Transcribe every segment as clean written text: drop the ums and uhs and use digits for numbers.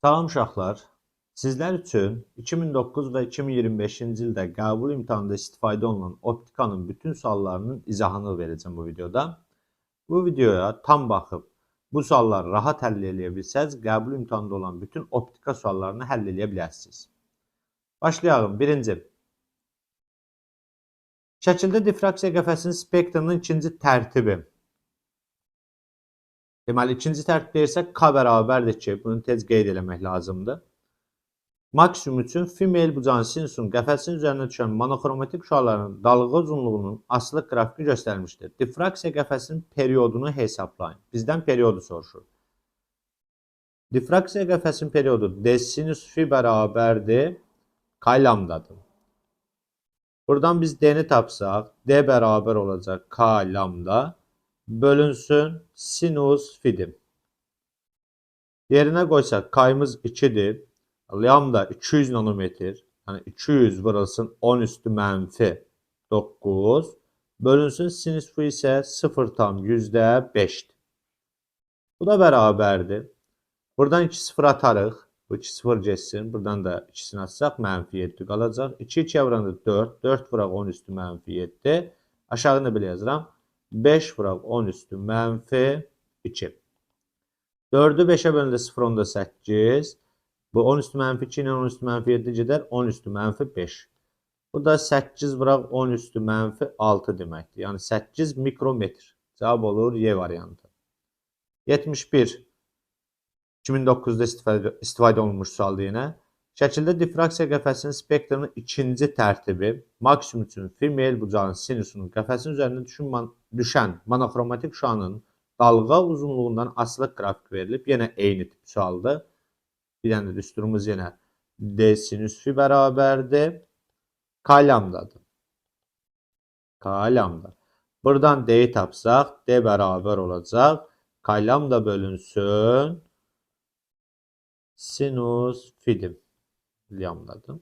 Salam uşaqlar, sizlər üçün 2009 və 2025-ci ildə qəbul imtahanında istifadə olunan optikanın bütün suallarının izahını verəcəm bu videoda. Bu videoya tam baxıb bu sualları rahat həll eləyə bilsəz, qəbul imtahanında olan bütün optika suallarını həll eləyə bilərsiniz. Başlayalım. Birinci. Şəkildə difraksiya qəfəsinin spektrinin ikinci tərtibi. Deməli, ikinci tərtib deyirsək, K bərabərdir ki, bunu tez qeyd eləmək lazımdır. Maksimum üçün female bucağın sinusun qəfəsinin üzərinə düşən monoxromatik şüaların dalğa uzunluğunun asılıq qrafiki göstərilmişdir. Difraksiya qəfəsinin periodunu hesablayın. Bizdən periodu soruşur. Difraksiya qəfəsinin periodu D sinus fi bərabərdir K lambdadır. Buradan biz D-ni tapsaq, D bərabər olacaq K lambda bölünsün sinus fidir. Yerinə qoysaq, K-ımız 2-dir. Lambda 200 nanometr, yəni 200 vurulsun 10 üstü mənfi 9, bölünsün sinus fi isə 0,5-dir. Bu da bərabərdir. Buradan 2 sıfır atarıq. Bu 2 sıfır getsin. Buradan da ikisini atsaq mənfi 7 qalacaq. 2 2-yə vuranda 4, 4 vuraq 10 üstü mənfi 7. Aşağını belə yazıram. 5 vuraq 10 üstü mənfi 2. 4-ü 5-ə bölündə 0,8. Bu 10 üstü mənfi 2 ilə 10 üstü mənfi 7 gedər. 10 üstü mənfi 5. Bu da 8 vuraq 10 üstü mənfi 6 deməkdir. Yəni 8 mikrometr. Cavab olur Y variantı. 71. 2009-da istifadə olunmuş sualdır yenə. Şəkildə difraksiya qəfəsinin spektrinin ikinci tərtibi maksimum üçün female bucağın sinusunun qəfəsinin üzərində düşən monoxromatik şüanın dalğa uzunluğundan asılıq qrafik verilib. Yenə eyni tip sualdır. Bir dənə düsturumuz yenə D sinus fi bərabərdir K lambdadır. K lambda. Buradan D-yi tapsaq, D bərabər olacaq. K lambda bölünsün sinus fidir. Lambdadır.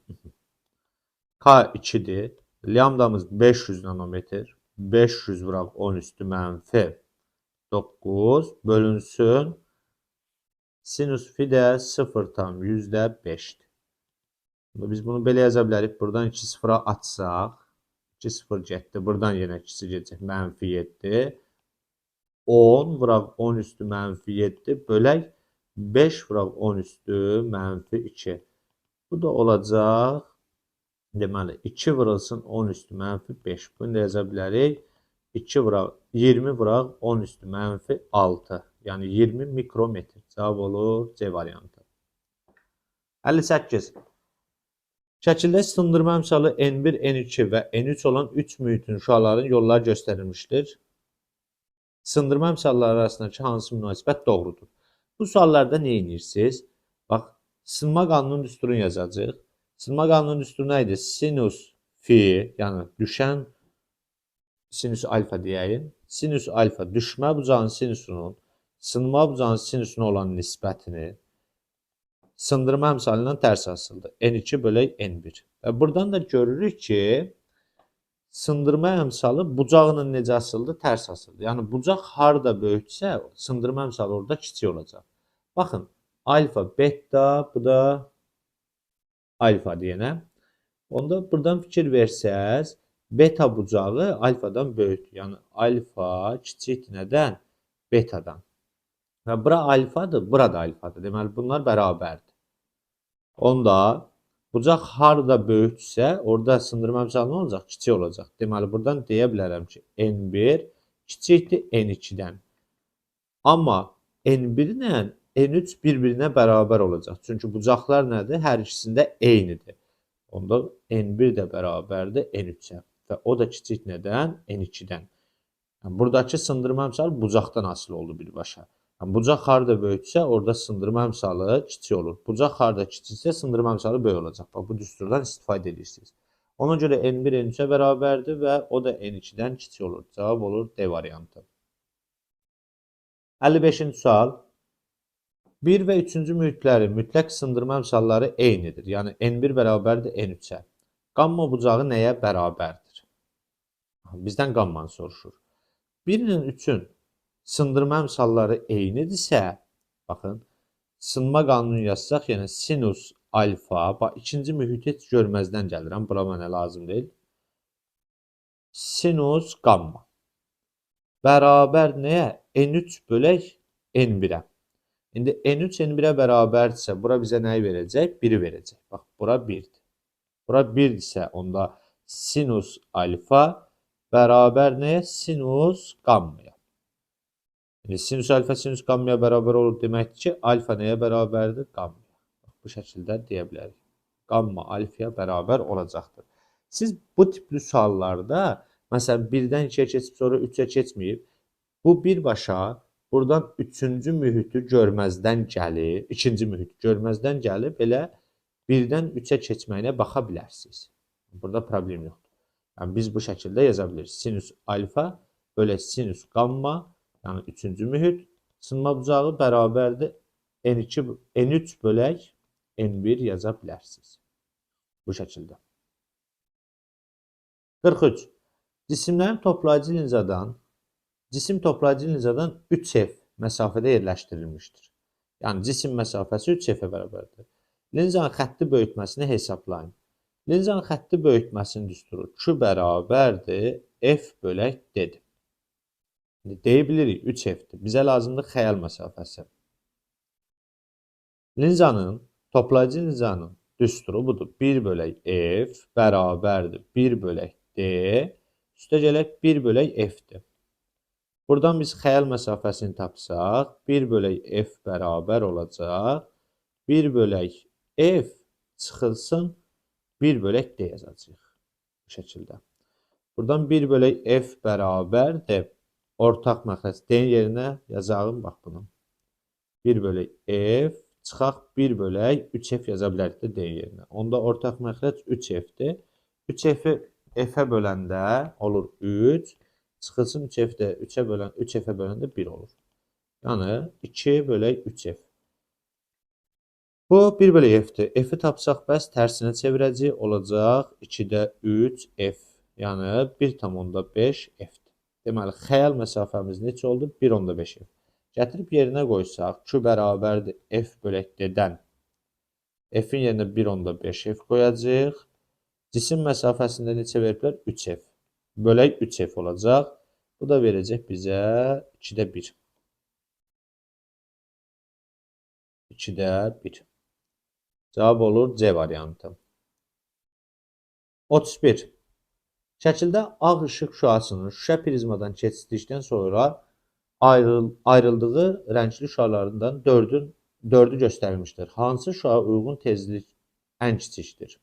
K 2-dir. Lambdamız 500 nanometr. 500 vuraq 10 üstü mənfi 9 bölünsün. Sinus fi də 0,5-dir. Biz bunu belə yaza bilərik. Buradan 2 sıfıra atsaq, 2 sıfır getdi. Buradan yenə ikisi gedəcək. Mənfi 7. 10 vuraq 10 üstü mənfi 7 bölək 5 vuraq 10 üstü mənfi 2. Bu da olacaq, deməli, 2 vurulsun 10 üstü mənfi 5. Bunu da yaza bilərik. 2 vuraq, 20 vuraq 10 üstü mənfi 6. Yəni 20 mikrometr. Cavab olur C variantı. 58. Şəkildə sındırma əmsalı N1, N2 və N3 olan 3 mühitin şüaların yolları göstərilmişdir. Sındırma əmsalları arasındakı hansı münasibət doğrudur? Bu suallarda nə edirsiniz? Bax, sınma qanunun düsturunu yazacağıq. Sınma qanunun düsturu nə idi? Sinus fi, yəni düşən sinüs alfa deyəyim. Sinüs alfa düşmə bucağın sinusunun sınma bucağın sinüsünə olan nisbətini sındırma əmsalı ilə tərs asıldı. N2 bölək N1. Və buradan da görürük ki, sındırma əmsalı bucağının necə asıldı? Tərs asıldı. Yəni bucaq harda böyüksə, sındırma əmsalı orada kiçik olacaq. Baxın, alfa, beta, bu da alfa deyənə. Onda buradan fikir versəz, beta bucağı alfadan böyükdür. Yəni alfa kiçikdir nədən? Betadan. Və bura alfadır, bura da alfadır. Deməli, bunlar bərabərdir. Onda bucaq harda böyükdürsə, orada sındırma əmsalı nə olacaq? Kiçik olacaq. Deməli, buradan deyə bilərəm ki, N1 kiçikdir N2-dən. Amma N1 ilə N3 bir-birinə bərabər olacaq. Çünki bucaqlar nədir? Hər ikisində eynidir. Onda N1 də bərabərdir N3-ə. Və o da kiçik nədən? N2-dən. Yəni, buradakı sındırma əmsalı bucaqdan asılı oldu birbaşa. Yəni, bucaq harda böyüksə, orada sındırma əmsalı kiçik olur. Bucaq harda kiçiksə, sındırma əmsalı böyük olacaq. Bax, bu düsturdan istifadə edirsiniz. Ona görə N1 N3-ə bərabərdir və o da N2-dən kiçik olur. Cavab olur D variantı. 55-ci sual. 1 və 3-cü mühitlərin mütləq sındırma əmsalları eynidir. Yəni N1 bərabərdir N3-ə. Qamma bucağı nəyə bərabərdir? Bizdən qammanı soruşur. 1 ilə 3-ün sındırma əmsalları eynidirsə, baxın, Sınma qanunu yazsaq, yəni sinus alfa, bax, ikinci mühiti heç görməzdən gəlirəm, bura mənə lazım deyil. Sinus qamma bərabər nəyə? N3 bölək N1-ə. İndi N3 N1-ə bərabərdirsə, bura bizə nəyi verəcək? 1-i verəcək. Bax, bura 1-dir. Bura 1-dirsə, onda sinus alfa bərabər nəyə? Sinus qammaya. İndi sinus alfa sinus qammaya bərabər olur deməkdir ki, alfa nəyə bərabərdir? Qammaya. Bu şəkildə deyə bilərik. Qamma alfaya bərabər olacaqdır. Siz bu tipli suallarda, məsələn, 1-dən 2-yə keçib sonra 3-ə keçməyib, bu birbaşa buradan 3-cü mühiti görməzdən gəlib, 2-ci mühiti görməzdən gəlib, elə 1-dən 3-ə keçməyinə baxa bilərsiniz. Burada problem yoxdur. Yəni, biz bu şəkildə yaza biliriz. Sinus alfa bölək sinus qamma, yəni 3-cü mühit sınma bucağı bərabərdir N2, N3 bölək N1 yaza bilərsiniz. Bu şəkildə. 43. Cisimlərin toplayıcı linzadan, cisim toplayıcı linzadan 3F məsafədə yerləşdirilmişdir. Yəni, cisim məsafəsi 3F-ə bərabərdir. Linzanın xətti böyütməsini hesablayın. Linzanın xətti böyütməsinin düsturu Q bərabərdir F bölək D-dir. Deyə bilirik 3F-dir. Bizə lazımdır xəyal məsafəsi. Linzanın, toplayıcı linzanın düsturu budur. 1 bölək F bərabərdir 1 bölək D, üstə gələk 1 bölək F-dir. Buradan biz xəyal məsafəsini tapsaq, 1 bölək F bərabər olacaq. 1 bölək F çıxılsın, 1 bölək D yazacağıq. Bu şəkildə. Buradan 1 bölək F bərabərdir. Ortaq məxrəc D-nin yerinə yazalım, bax bunu. 1 bölək F, çıxaq 1 bölək 3F yaza bilərik də D-nin yerinə. Onda ortaq məxrəc 3F-dir. 3F-i F-ə böləndə olur 3, çıxılsın 3F-də 3-ə bölən, 3F-ə böləndə 1 olur. Yəni 2 bölək 3F. Bu 1 bölək F-dir. F-i tapsaq bəs tərsinə çevirəcəyik, olacaq 2-də 3F. Yəni 1,5 F-dir. Deməli, xəyal məsafəmiz neçə oldu? 1,5 F. Gətirib yerinə qoysaq, Q bərabərdir F bölək D-dən. F-in yerinə 1,5 F qoyacağıq. Cisim məsafəsində neçə veriblər? 3F. Bölək 3F olacaq. Bu da verəcək bizə 2-də 1. 2-də 1. Cavab olur C variantı. 31. Şəkildə ağ işıq şüasının şüşə prizmadan keçdikdən sonra ayrıldığı rəngli şüalarından dördü göstərilmişdir. Hansı şüaya uyğun tezlik ən kiçikdir?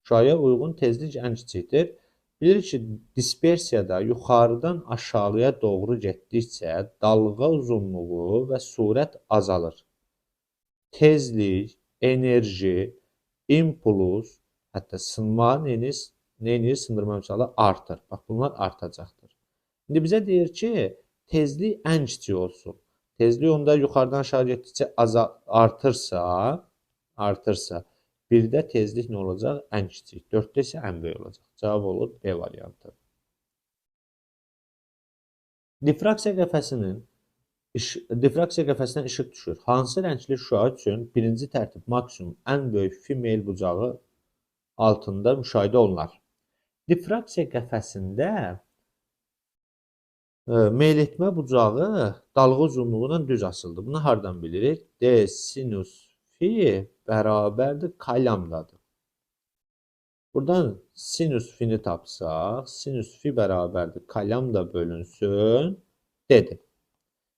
Şüaya uyğun tezlik ən kiçikdir. Bilirik ki, dispersiyada yuxarıdan aşağıya doğru getdikcə dalğa uzunluğu və sürət azalır. Tezlik, enerji, impuls, hətta sınma neyini sındırma misalı artır. Bax, bunlar artacaqdır. İndi bizə deyir ki, tezlik ən kiçik olsun. Tezlik onda yuxarıdan aşağı getdikcə artırsa, 1-də tezlik nə olacaq? Ən kiçik. 4-də isə ən böyük olacaq. Cavab olur B variantı. Difraksiya qəfəsindən işıq düşür. Hansı rəngli şüa üçün birinci tərtib maksimum ən böyük fi meyl bucağı altında müşahidə olunar? Difraksiya qəfəsində meyl etmə bucağı dalğa uzunluğu ilə düz asıldı. Bunu hardan bilirik? D sinus fi bərabərdir K lambdadır. Buradan sinus fini tapsaq, sinus fi bərabərdir K lambda bölünsün D-dir.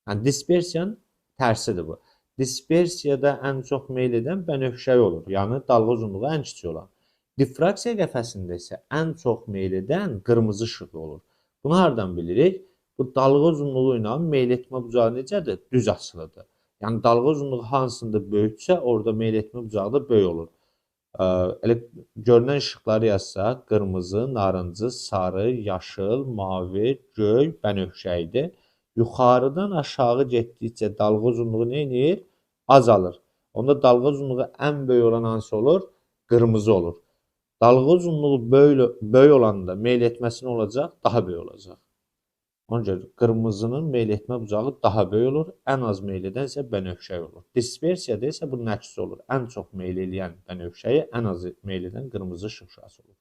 Yəni, dispersiyanın tərsidir bu. Dispersiyada ən çox meyl edən bənövşəyi olur. Yəni, dalğa uzunluğu ən kiçik olan. Difraksiya qəfəsində isə ən çox meyl edən qırmızı işıqlı olur. Bunu hardan bilirik? Bu dalğa uzunluğu ilə meyl etmə bucağı necədir? Düz asılıdır. Yəni, dalğa uzunluğu hansında böyüksə, orada meyl etmə bucağı da böyük olur. Elə görünən işıqları yazsaq, qırmızı, narıncı, sarı, yaşıl, mavi, göy, bənövşəyidir. Yuxarıdan aşağı getdikcə dalğa uzunluğu nə edir? Azalır. Onda dalğa uzunluğu ən böyük olan hansı olur? Qırmızı olur. Dalğa uzunluğu böyük olanda meyl etməsi nə olacaq? Daha böyük olacaq. Ona görə qırmızının meyl etmə bucağı daha böyük olur, ən az meyl edən isə bənövşəyi olur. Dispersiyada isə bunun əksi olur. Ən çox meyl eləyən bənövşəyi, ən az meyl edən qırmızı işıq şüası olur.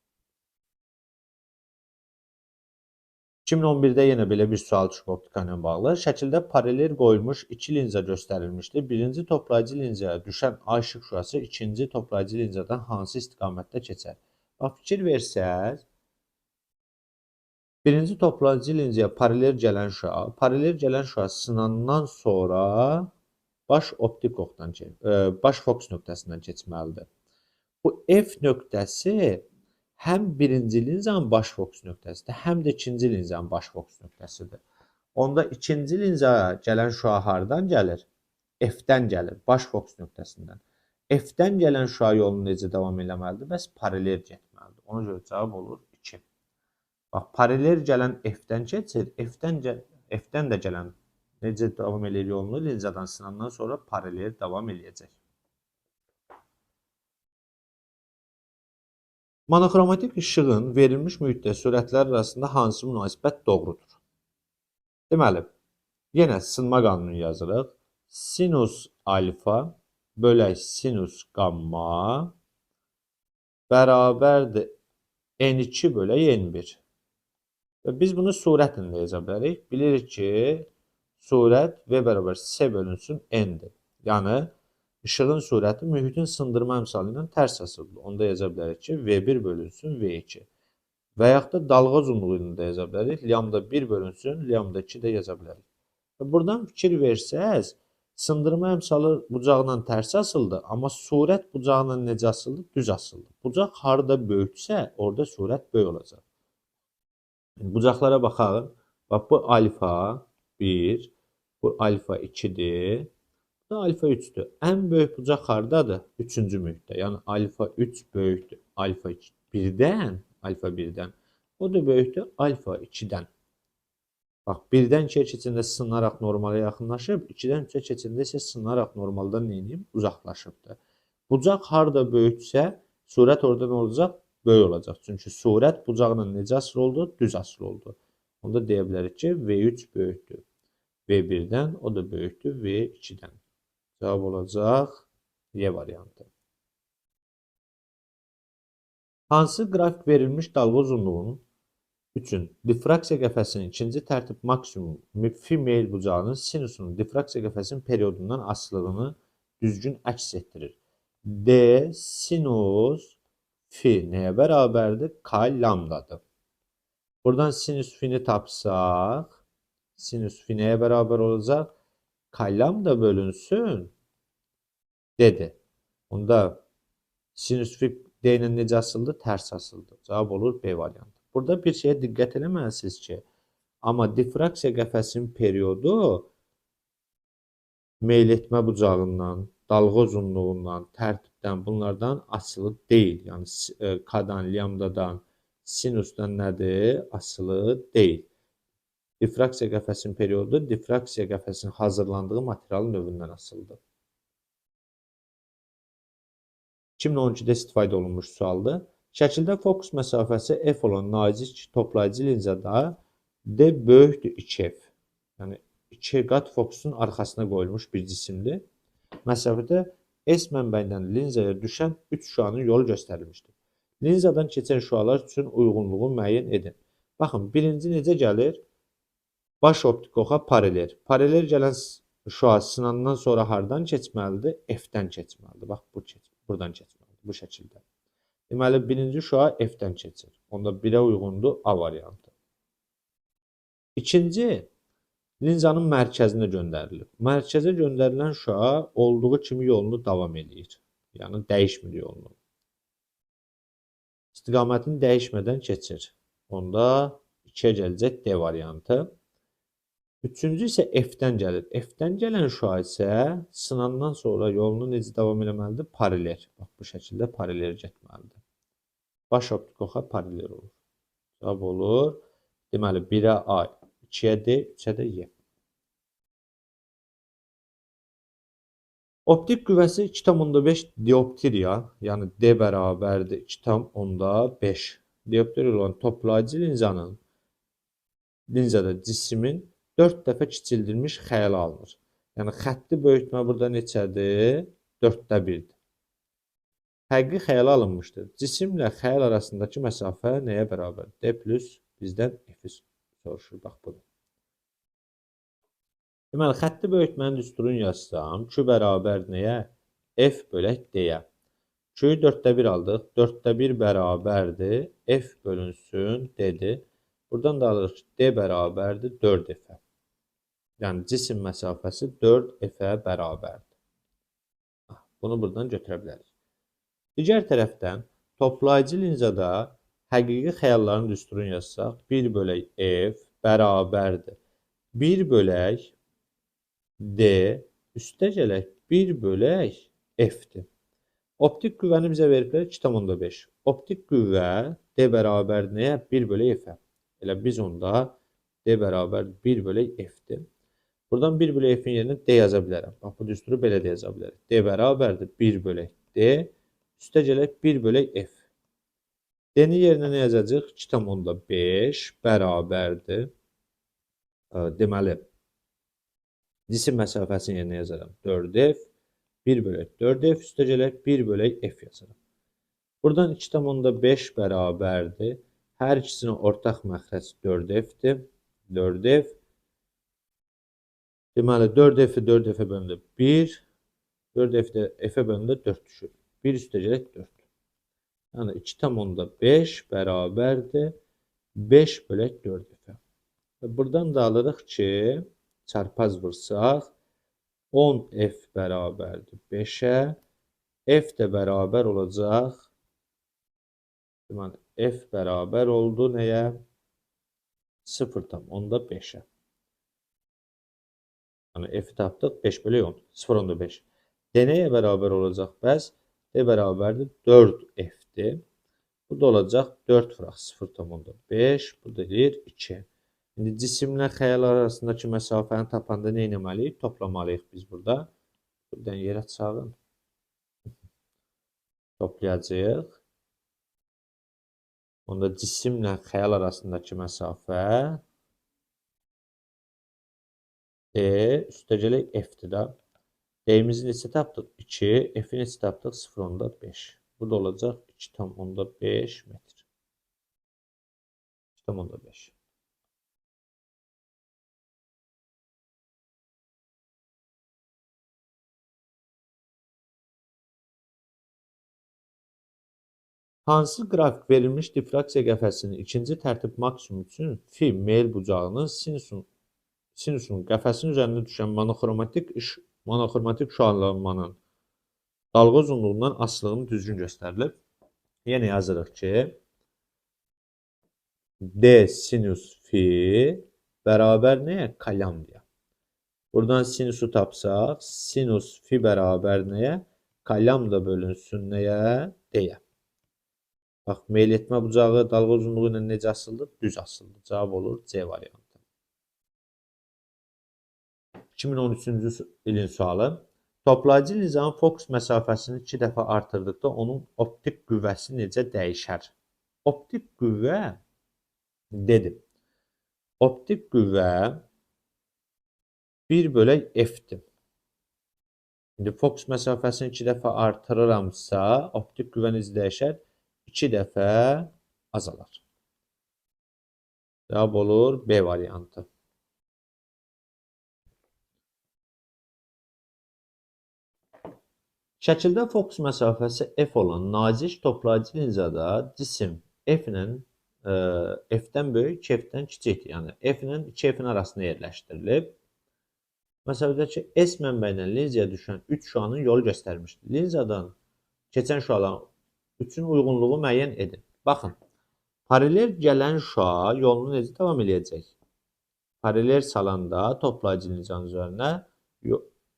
2011-də yenə belə bir sual çıxıb optika ilə bağlı. Şəkildə paralel qoyulmuş iki linza göstərilmişdir. Birinci toplayıcı linzaya düşən A işıq şüası ikinci toplayıcı linzadan hansı istiqamətdə keçər? Bax, fikir versəz, birinci toplayıcı linzaya paralel gələn şüa, sınandan sonra baş optik oxdan, baş fokus nöqtəsindən keçməlidir. Bu F nöqtəsi həm birinci linzanın baş fokus nöqtəsidir, həm də ikinci linzanın baş fokus nöqtəsidir. Onda ikinci linzaya gələn şüa hardan gəlir? F-dən gəlir, baş fokus nöqtəsindən. F-dən gələn şüa yolunu necə davam eləməlidir? Bəs paralel getməlidir. Ona görə cavab olur 2. Bax, paralel gələn F-dən keçir, F-dən də gələn necə davam eləyir yolunu? Linzadan sınandan sonra paralel davam eləyəcək. Monoxromatik işığın verilmiş mühitdə sürətlər arasında hansı münasibət doğrudur? Deməli, yenə sınma qanunu yazırıq. Sinus alfa bölək sinus qamma bərabərdir N2 bölək N1. Və biz bunu sürətlə də yaza bilərik. Bilirik ki, sürət V bərabər S bölünsün N-dir. Yəni, İşığın sürəti mühitin sındırma əmsalı ilə tərs asılıdır. Onda yaza bilərik ki, V1 bölünsün V2. Və yaxud da dalğa uzunluğu ilə də yaza bilərik. Lambda 1 bölünsün, lambda 2 də yaza bilərik. Və buradan fikir versəz, sındırma əmsalı bucaqla tərs asıldı, amma sürət bucaqla necə asıldı? Düz asıldı. Bucaq harda böyüksə, orada sürət böyük olacaq. Bucaqlara baxaq. Bax, bu alfa 1, bu alfa 2-dir. Bu da alfa 3-dür. Ən böyük bucaq hardadır? 3-cü mühitdə. Yəni alfa 3 böyükdür alfa 1-dən, alfa 1-dən. O da böyükdür alfa 2-dən. Bax, 1-dən 2-yə keçəndə sınaraq normala yaxınlaşıb, 2-dən 3-ə keçəndə isə sınaraq normaldan neyniyib? Uzaqlaşıbdır. Bucaq harda böyüksə, sürət orada nə olacaq? Böyük olacaq. Çünki sürət bucaqla necə asılı oldu? Düz asılı oldu. Onda deyə bilərik ki, V3 böyükdür V1-dən, o da böyükdür V2-dən. Cavab olacaq Y variantı. Hansı qrafik verilmiş dalğa uzunluğunun üçün difraksiya qəfəsinin ikinci tərtib maksimum fi meyl bucağının sinusunun difraksiya qəfəsinin periodundan asılılığını düzgün əks etdirir? D sinus fi nəyə bərabərdir? K lambdadır. Buradan sinus fini tapsaq, sinus fi nəyə bərabər olacaq? K lambda bölünsün dedi. Onda sinus fi D ilə necə asıldı? Tərs asıldı. Cavab olur B variantı. Burada bir şeyə diqqət eləməlisiniz ki, amma difraksiya qəfəsinin periodu meyl etmə bucağından, dalğa uzunluğundan, tərtibdən, bunlardan asılı deyil. Yəni K-dan, lambdadan, sinusdan nədir? Asılı deyil. Difraksiya qəfəsinin periodu difraksiya qəfəsinin hazırlandığı materialın növündən asılıdır. 2012-də istifadə olunmuş sualdır. Şəkildə fokus məsafəsi F olan nazik toplayıcı linzada D böyükdür 2F. Yəni 2 qat fokusun arxasına qoyulmuş bir cisimdir. Məsafədə S mənbəyindən linzaya düşən 3 şüanın yolu göstərilmişdir. Linzadan keçən şüalar üçün uyğunluğu müəyyən edin. Baxın, birinci necə gəlir? Baş optik oxa paralel. Paralel gələn şüa sınandan sonra hardan keçməlidir? F-dən keçməlidir. Bax, buradan keçməlidir. Bu şəkildə. Deməli, birinci şüa F-dən keçir. Onda 1-ə uyğundur A variantı. İkinci, linzanın mərkəzinə göndərilib. Mərkəzə göndərilən şüa olduğu kimi yolunu davam eləyir. Yəni, dəyişmir yolunu. İstiqamətini dəyişmədən keçir. Onda 2-yə gələcək D variantı. Üçüncü isə F-dən gəlir. F-dən gələn şüa isə sınandan sonra yolunu necə davam eləməlidir? Paralel. Bax, bu şəkildə paralel getməlidir. Baş optik oxa paralel olur. Cavab olur. Deməli, 1-ə A, 2-yə D, 3-ə də Y. Optik qüvvəsi 2,5 dioptriya, yəni D bərabərdir 2,5 dioptriya olan toplayıcı linzanın linzada cismin 4 dəfə kiçildilmiş xəyalı alınır. Yəni, xətti böyütmə burada neçədir? 4-də 1-dir. Həqiqi xəyala alınmışdır. Cisimlə xəyal arasındakı məsafə nəyə bərabər? D plus bizdən F-i soruşur. Bax bunu. Deməli, xətti böyütmənin düsturunu yazsam, Q bərabər nəyə? F bölək D-yə. Q-yu 4-də 1 aldıq. 4-də 1 bərabərdir. F bölünsün D-dir. Buradan da alırıq ki, D bərabərdir 4F-ə. Yəni, cisim məsafəsi 4F-ə bərabərdir. Bunu buradan götürə bilərik. Digər tərəfdən, toplayıcı linzada həqiqi xəyalların düsturunu yazsaq, 1 bölək F bərabərdir. 1 bölək D üstə gələk 1 bölək F-dir. Optik qüvvəni bizə veriblər 2,5. Optik qüvvə D bərabər nəyə? 1 bölək F-ə. Elə biz onda D bərabər 1 bölək F-dir. Buradan 1 bölək F-in yerinə D yaza bilərəm. Bax, bu düsturu belə də yaza bilərik. D bərabərdir 1 bölək D üstə gələk 1 bölək F. D-nin yerinə nə yazacağıq? 2,5 bərabərdir. Deməli, cisim məsafəsinin yerinə yazaram. 4F, 1 bölək 4F üstə gələk 1 bölək F yazaram. Buradan 2,5 bərabərdir. Hər ikisinin ortaq məxrəc 4F-dir. 4F. Deməli, 4F-i 4F-ə böləndə 1, 4F-də F-ə böləndə 4 düşür. 1 üstə gələk 4. Yəni, 2,5 bərabərdir 5 bölək 4F-ə. Və buradan da alırıq ki, çarpaz vursaq, 10F bərabərdir 5-ə, F də bərabər olacaq. Deməli, F bərabər oldu nəyə? 0,5-ə. Yəni, F-i tapdıq 5 bölək 10, 0,5. D nəyə bərabər olacaq bəs? D bərabərdir 4F-dir. Bu da olacaq 4 vuraq 0,5, bu da eləyir 2. İndi cisimlə xəyal arasındakı məsafəni tapanda nə etməliyik? Toplamalıyıq biz burada. Buradan yerə çağın. Toplayacağıq. Onda cisimlə xəyal arasındakı məsafə D üstə gələk F-dir də. D-imizi neçə tapdıq? 2. F-i neçə tapdıq? 0,5. Bu da olacaq 2,5 metr. 2,5. Hansı qrafik verilmiş difraksiya qəfəsinin ikinci tərtib maksimum üçün fi meyl bucağının sinusun qəfəsinin üzərində düşən monoxromatik şüalanmanın dalğa uzunluğundan asılılığını düzgün göstərilib. Yenə yazırıq ki, D sinus fi bərabər nəyə? K lambdaya. Buradan sinusu tapsaq, sinus fi bərabər nəyə? K lambda bölünsün nəyə? D-yə. Bax, meyl etmə bucağı dalğa uzunluğu ilə necə asıldı? Düz asıldı. Cavab olur C variantı. 2013-cü ilin sualı. Toplayıcı linzanın fokus məsafəsini 2 dəfə artırdıqda onun optik qüvvəsi necə dəyişər? Optik qüvvə dedim. Optik qüvvə 1 bölək F-dir. İndi fokus məsafəsini 2 dəfə artırıramsa, optik qüvvə necə dəyişər? 2 dəfə azalar. Cavab olur B variantı. Şəkildə fokus məsafəsi F olan nazik toplayıcı linzada cisim F-dən böyük, 2F-dən kiçikdir. Yəni, F ilə 2F-in arasında yerləşdirilib. Məsələdəki S mənbəyi ilə linzaya düşən 3 şüanın yolu göstərmişdir. Linzadan keçən şüaların 3-ün uyğunluğu müəyyən edin. Baxın, paralel gələn şüa yolunu necə davam eləyəcək? Paralel salanda toplayıcı linzanın üzərinə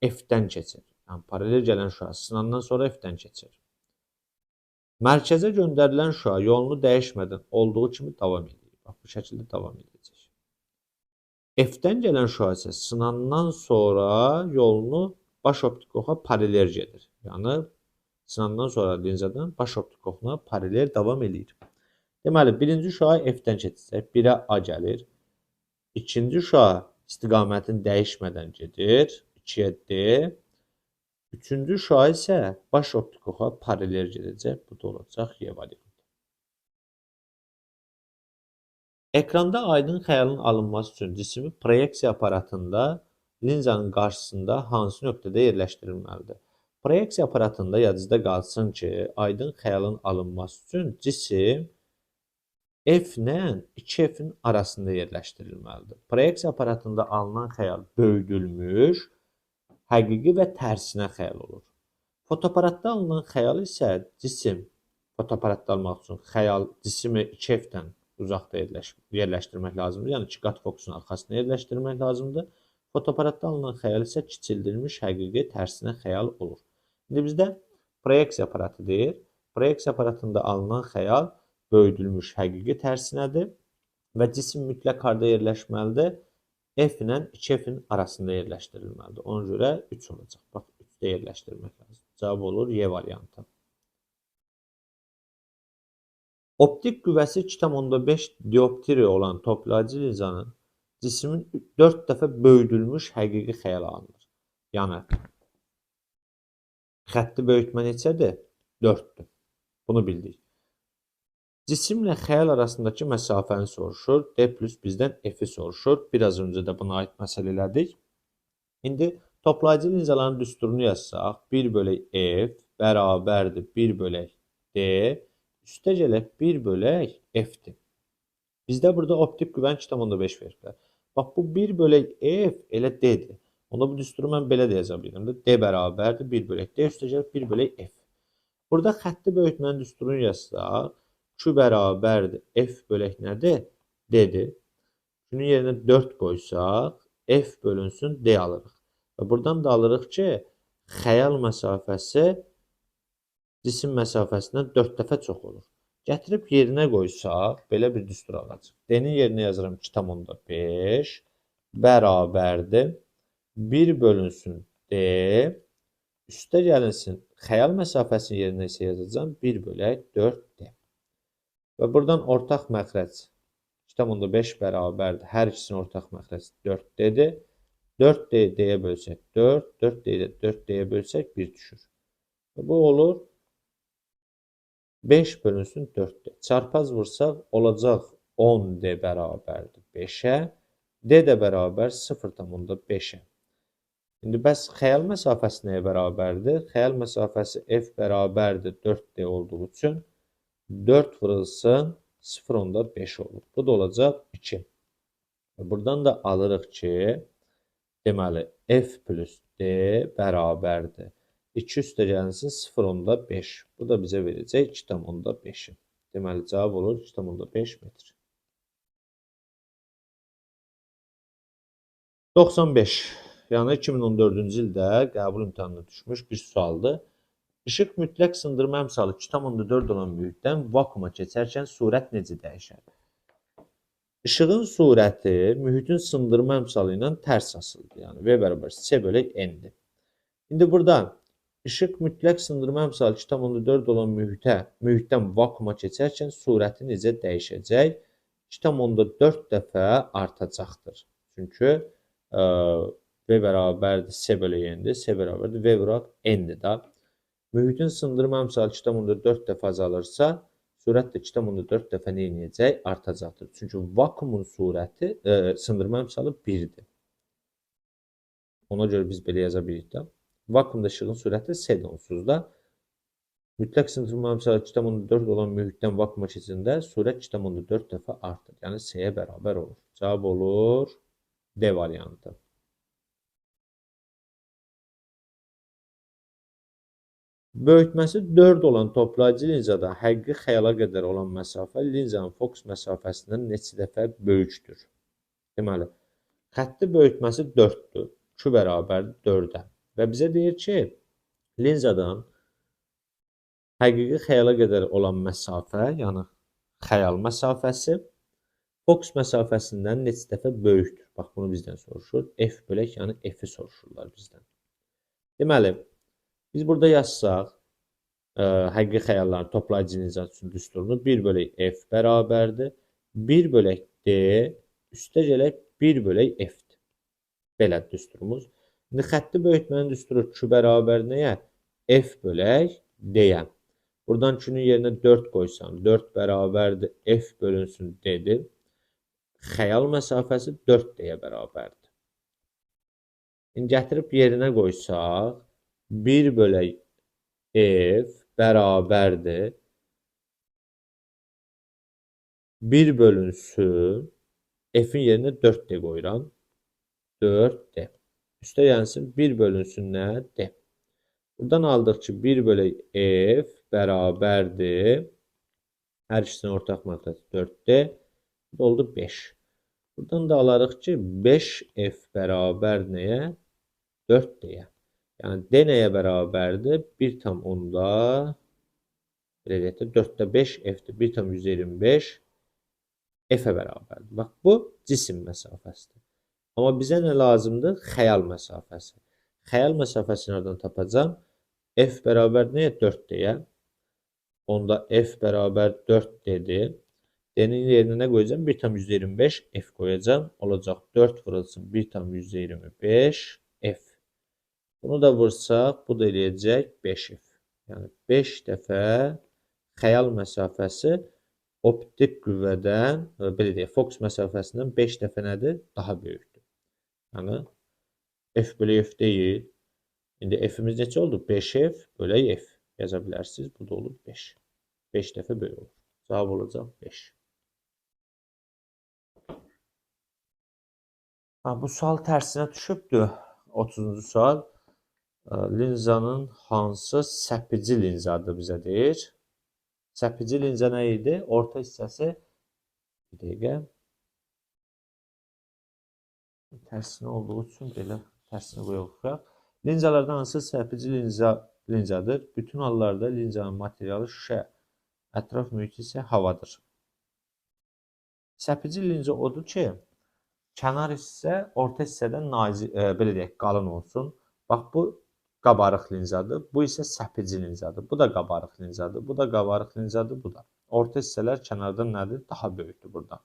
F-dən keçir. Yəni, paralel gələn şüa sınandan sonra F-dən keçir. Mərkəzə göndərilən şüa yolunu dəyişmədən olduğu kimi davam edir. Bax, bu şəkildə davam edəcək. F-dən gələn şüa isə sınandan sonra yolunu baş optik oxa paralel gedir. Yəni, sınandan sonra linzadan baş optik oxuna paralel davam eləyir. Deməli, birinci şüa F-dən keçəcək. 1-ə A gəlir. İkinci şüa istiqamətini dəyişmədən gedir. 2-yə D. Üçüncü şüa isə baş optik oxa paralel gedəcək. Bu da olacaq Y variantı. Ekranda aydın xəyalın alınması üçün cismi proyeksiya aparatında linzanın qarşısında hansı nöqtədə yerləşdirilməlidir? Proyeksiya aparatında yadınızda qalsın ki, aydın xəyalın alınması üçün cisim F ilə 2F-in arasında yerləşdirilməlidir. Proyeksiya aparatında alınan xəyal böyüdülmüş, həqiqi və tərsinə xəyal olur. Fotoaparatda alınan xəyal isə cisim, fotoaparatda almaq üçün xəyal cismi 2F-dən uzaqda yerləşdirmək lazımdır. Yəni 2 qat fokusun arxasına yerləşdirmək lazımdır. Fotoaparatda alınan xəyal isə kiçildilmiş, həqiqi, tərsinə xəyal olur. İndi bizdə proyeksiya aparatı deyir. Proyeksiya aparatında alınan xəyal böyüdülmüş, həqiqi tərsinədir və cisim mütləq harda yerləşməlidir? F ilə 2F-in arasında yerləşdirilməlidir. Ona görə 3 olacaq. Bax, 3-də yerləşdirmək lazım. Cavab olur Y variantı. Optik qüvvəsi 2,5 dioptri olan toplayıcı linzanın cismin 4 dəfə böyüdülmüş həqiqi xəyal alınır. Yəni, xətti böyütmə neçədir? 4-dür. Bunu bildik. Cisimlə xəyal arasındakı məsafəni soruşur. D plus bizdən F-i soruşur. Biraz öncə də buna aid məsələ elədik. İndi toplayıcı linzaların düsturunu yazsaq, 1 bölək F bərabərdir 1 bölək D, üstə gələk 1 bölək F-dir. Bizdə burada optik qüvvəni 2,5 veriblər. Bax, bu 1 bölək F elə D-dir. Onda bu düsturu mən belə də yaza bilirəm. D bərabərdir 1 bölək D, üstə gələk 1 bölək F. Burada xətti böyütmənin düsturunu yazsaq, Q bərabərdir F bölək nədir? D-dir. Q-nün yerinə 4 qoysaq, F bölünsün D alırıq. Və buradan da alırıq ki, xəyal məsafəsi cisim məsafəsindən 4 dəfə çox olur. Gətirib yerinə qoysaq, belə bir düstur alacaq. D-nin yerinə yazıram 2,5 bərabərdir 1 bölünsün D, üstə gəlinsin xəyal məsafəsinin yerinə isə yazacağam 1 bölək 4D. Və buradan ortaq məxrəc 2,5 bərabərdir. Hər ikisinin ortaq məxrəci 4D-dir. 4D D-yə bölsək 4, 4D-yi də 4D-yə bölsək 1 düşür. Və bu olur 5 bölünsün 4D. Çarpaz vursaq olacaq 10D bərabərdir 5-ə. D də bərabər 0,5-ə. İndi bəs xəyal məsafəsi nəyə bərabərdir? Xəyal məsafəsi F bərabərdir 4D olduğu üçün 4 vurulsun 0,5 olur. Bu da olacaq 2. Buradan da alırıq ki, deməli F plus D bərabərdir 2 üstə gəlinsin 0,5. Bu da bizə verəcək 2,5-i. Deməli cavab olur 2,5 metr. 95. Yəni 2014-cü ildə qəbul imtahanına düşmüş bir sualdır. İşıq mütləq sındırma əmsalı 2,4 olan mühitdən vakuuma keçərkən sürət necə dəyişər? İşığın sürəti mühitin sındırma əmsalı ilə tərs asılıdır. Yəni V bərabər C bölək N-dir. İndi burada işıq mütləq sındırma əmsalı 2,4 olan mühitdən vakuuma keçərkən sürəti necə dəyişəcək? 2,4 dəfə artacaqdır. Çünki V bərabərdir C bölək N-dir, C bərabərdir V vuraq N-dir da. Mühitin sındırma əmsalı 2,4 dəfə azalırsa, sürət də 2,4 dəfə nə eləyəcək? Artacaqdır. Çünki vakuumun sürəti, sındırma əmsalı 1-dir. Ona görə biz belə yaza bilirik də. Vakuumda işığın sürəti C-dir onsuz da. Mütləq sındırma əmsalı 2,4 olan mühitdən vakuuma keçəndə sürət 2,4 dəfə artır. Yəni C-yə bərabər olur. Cavab olur D variantı. Böyütməsi 4 olan toplayıcı linzada həqiqi xəyala qədər olan məsafə linzanın fokus məsafəsindən neçə dəfə böyükdür? Deməli, xətti böyütməsi 4-dür. Q bərabərdir 4-ə. Və bizə deyir ki, linzadan həqiqi xəyala qədər olan məsafə, yəni xəyal məsafəsi fokus məsafəsindən neçə dəfə böyükdür? Bax, bunu bizdən soruşur. F bölək, yəni F-i soruşurlar bizdən. Deməli, biz burada yazsaq, həqiqi xəyalların toplayıcı linza üçün düsturunu 1 bölək F bərabərdir. 1 bölək D üstə gələk 1 bölək F-dir. Belə düsturumuz. İndi xətti böyütmənin düsturu Q bərabər nəyə? F bölək D-yə. Buradan Q-nün yerinə 4 qoysam, 4 bərabərdir F bölünsün D-dir. Xəyal məsafəsi 4D-yə bərabərdir. İndi gətirib yerinə qoysaq, 1 bölək F bərabərdir 1 bölünsün, F-in yerinə 4D qoyuram. 4D. Üstə gəlsin 1 bölünsün nə? D. Buradan aldıq ki, 1 bölək F bərabərdir. Hər ikisinin ortaq məxrəci 4D. Bu da oldu 5. Buradan da alarıq ki, 5F bərabər nəyə? 4D-yə. Yəni, D nəyə bərabərdir? 1,10, belə deyək də, 4-də 5 F-dir. 1,125 F-ə bərabərdir. Bax, bu cisim məsafəsidir. Amma bizə nə lazımdır? Xəyal məsafəsi. Xəyal məsafəsini hardan tapacam? F bərabər nəyə? 4D-yə. Onda F bərabər 4D-dir. D-nin yerinə nə qoyacam? 1,125 F qoyacam. Olacaq 4 vurulsun 1,125 F. Bunu da vursaq, bu da eləyəcək 5F. Yəni 5 dəfə xəyal məsafəsi optik qüvvədən, belə deyək, fokus məsafəsindən 5 dəfə nədir? Daha böyükdür. Yəni, F bölü F deyil. İndi F-imiz neçə oldu? 5F bölək F yaza bilərsiniz. Bu da olur 5. 5 dəfə böyük olur. Cavab olacaq 5. Ha, bu sual tərsinə düşübdür. 30-cu sual. Linzanın hansı səpici linzadır bizə deyir. Səpici linza nə idi? Orta hissəsi, bir dəqiqə, tərsinə olduğu üçün belə tərsinə qoyuq. Linzalardan hansı səpici linzadır? Bütün hallarda linzanın materialı şüşə, ətraf mühiti isə havadır. Səpici linza odur ki, kənar hissə orta hissədən nazik, belə deyək, qalın olsun. Bax, bu qabarıq linzadır, bu isə səpici linzadır. Bu da qabarıq linzadır, bu da qabarıq linzadır, bu da. Orta hissələr kənardan nədir? Daha böyükdür burada.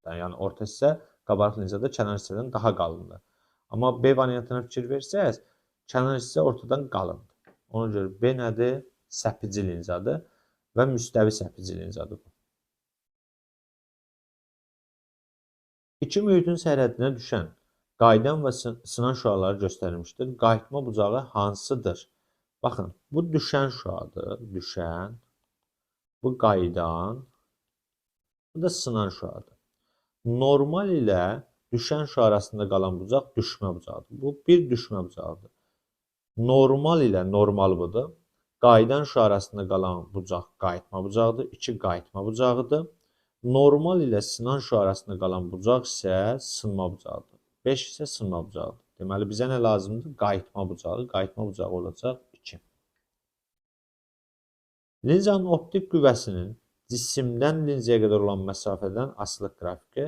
Yəni, orta hissə qabarıq linzada kənar hissədən daha qalındır. Amma B variantına fikir versəniz, kənar hissə ortadan qalındır. Ona görə B nədir? Səpici linzadır və müstəvi səpici linzadır bu. İki mühitin sərhəddinə düşən qayıdan və sınan şüaları göstərilmişdir. Qayıtma bucağı hansıdır? Baxın, bu düşən şüadır, düşən, bu qayıdan, bu da sınan şüadır. Normal ilə düşən şüa arasında qalan bucaq düşmə bucağıdır. Bu bir düşmə bucağıdır. Normal ilə normal budur. Qayıdan şüa arasında qalan bucaq qayıtma bucağıdır. 2 qayıtma bucağıdır. Normal ilə sınan şüa arasında qalan bucaq isə sınma bucağıdır. 5 isə sınma bucağıdır. Deməli, bizə nə lazımdır? Qayıtma bucağı. Qayıtma bucağı olacaq 2. Linzanın optik qüvvəsinin cisimdən linzaya qədər olan məsafədən asılıq qrafiki.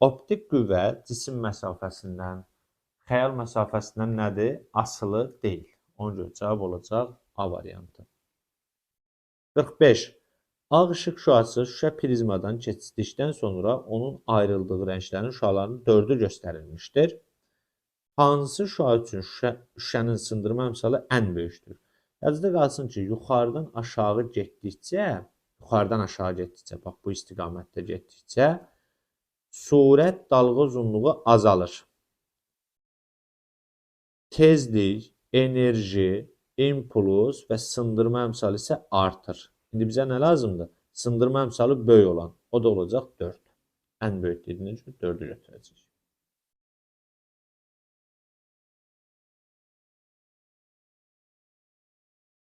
Optik qüvvə cisim məsafəsindən, xəyal məsafəsindən nədir? Asılı deyil. Ona görə cavab olacaq A variantı. 45. Ağ işıq şüası şüşə prizmadan keçdikdən sonra onun ayrıldığı rənglərin şüalarının 4-ü göstərilmişdir. Hansı şüa üçün şüşənin sındırma əmsalı ən böyükdür? Yadınızda qalsın ki, yuxarıdan aşağı getdikcə, bax bu istiqamətdə getdikcə surət dalğa uzunluğu azalır. Tezlik, enerji, impuls və sındırma əmsalı isə artır. İndi bizə nə lazımdır? Sındırma əmsalı böyük olan. O da olacaq 4. Ən böyük dediyinə görə 4-ü götürəcəyik.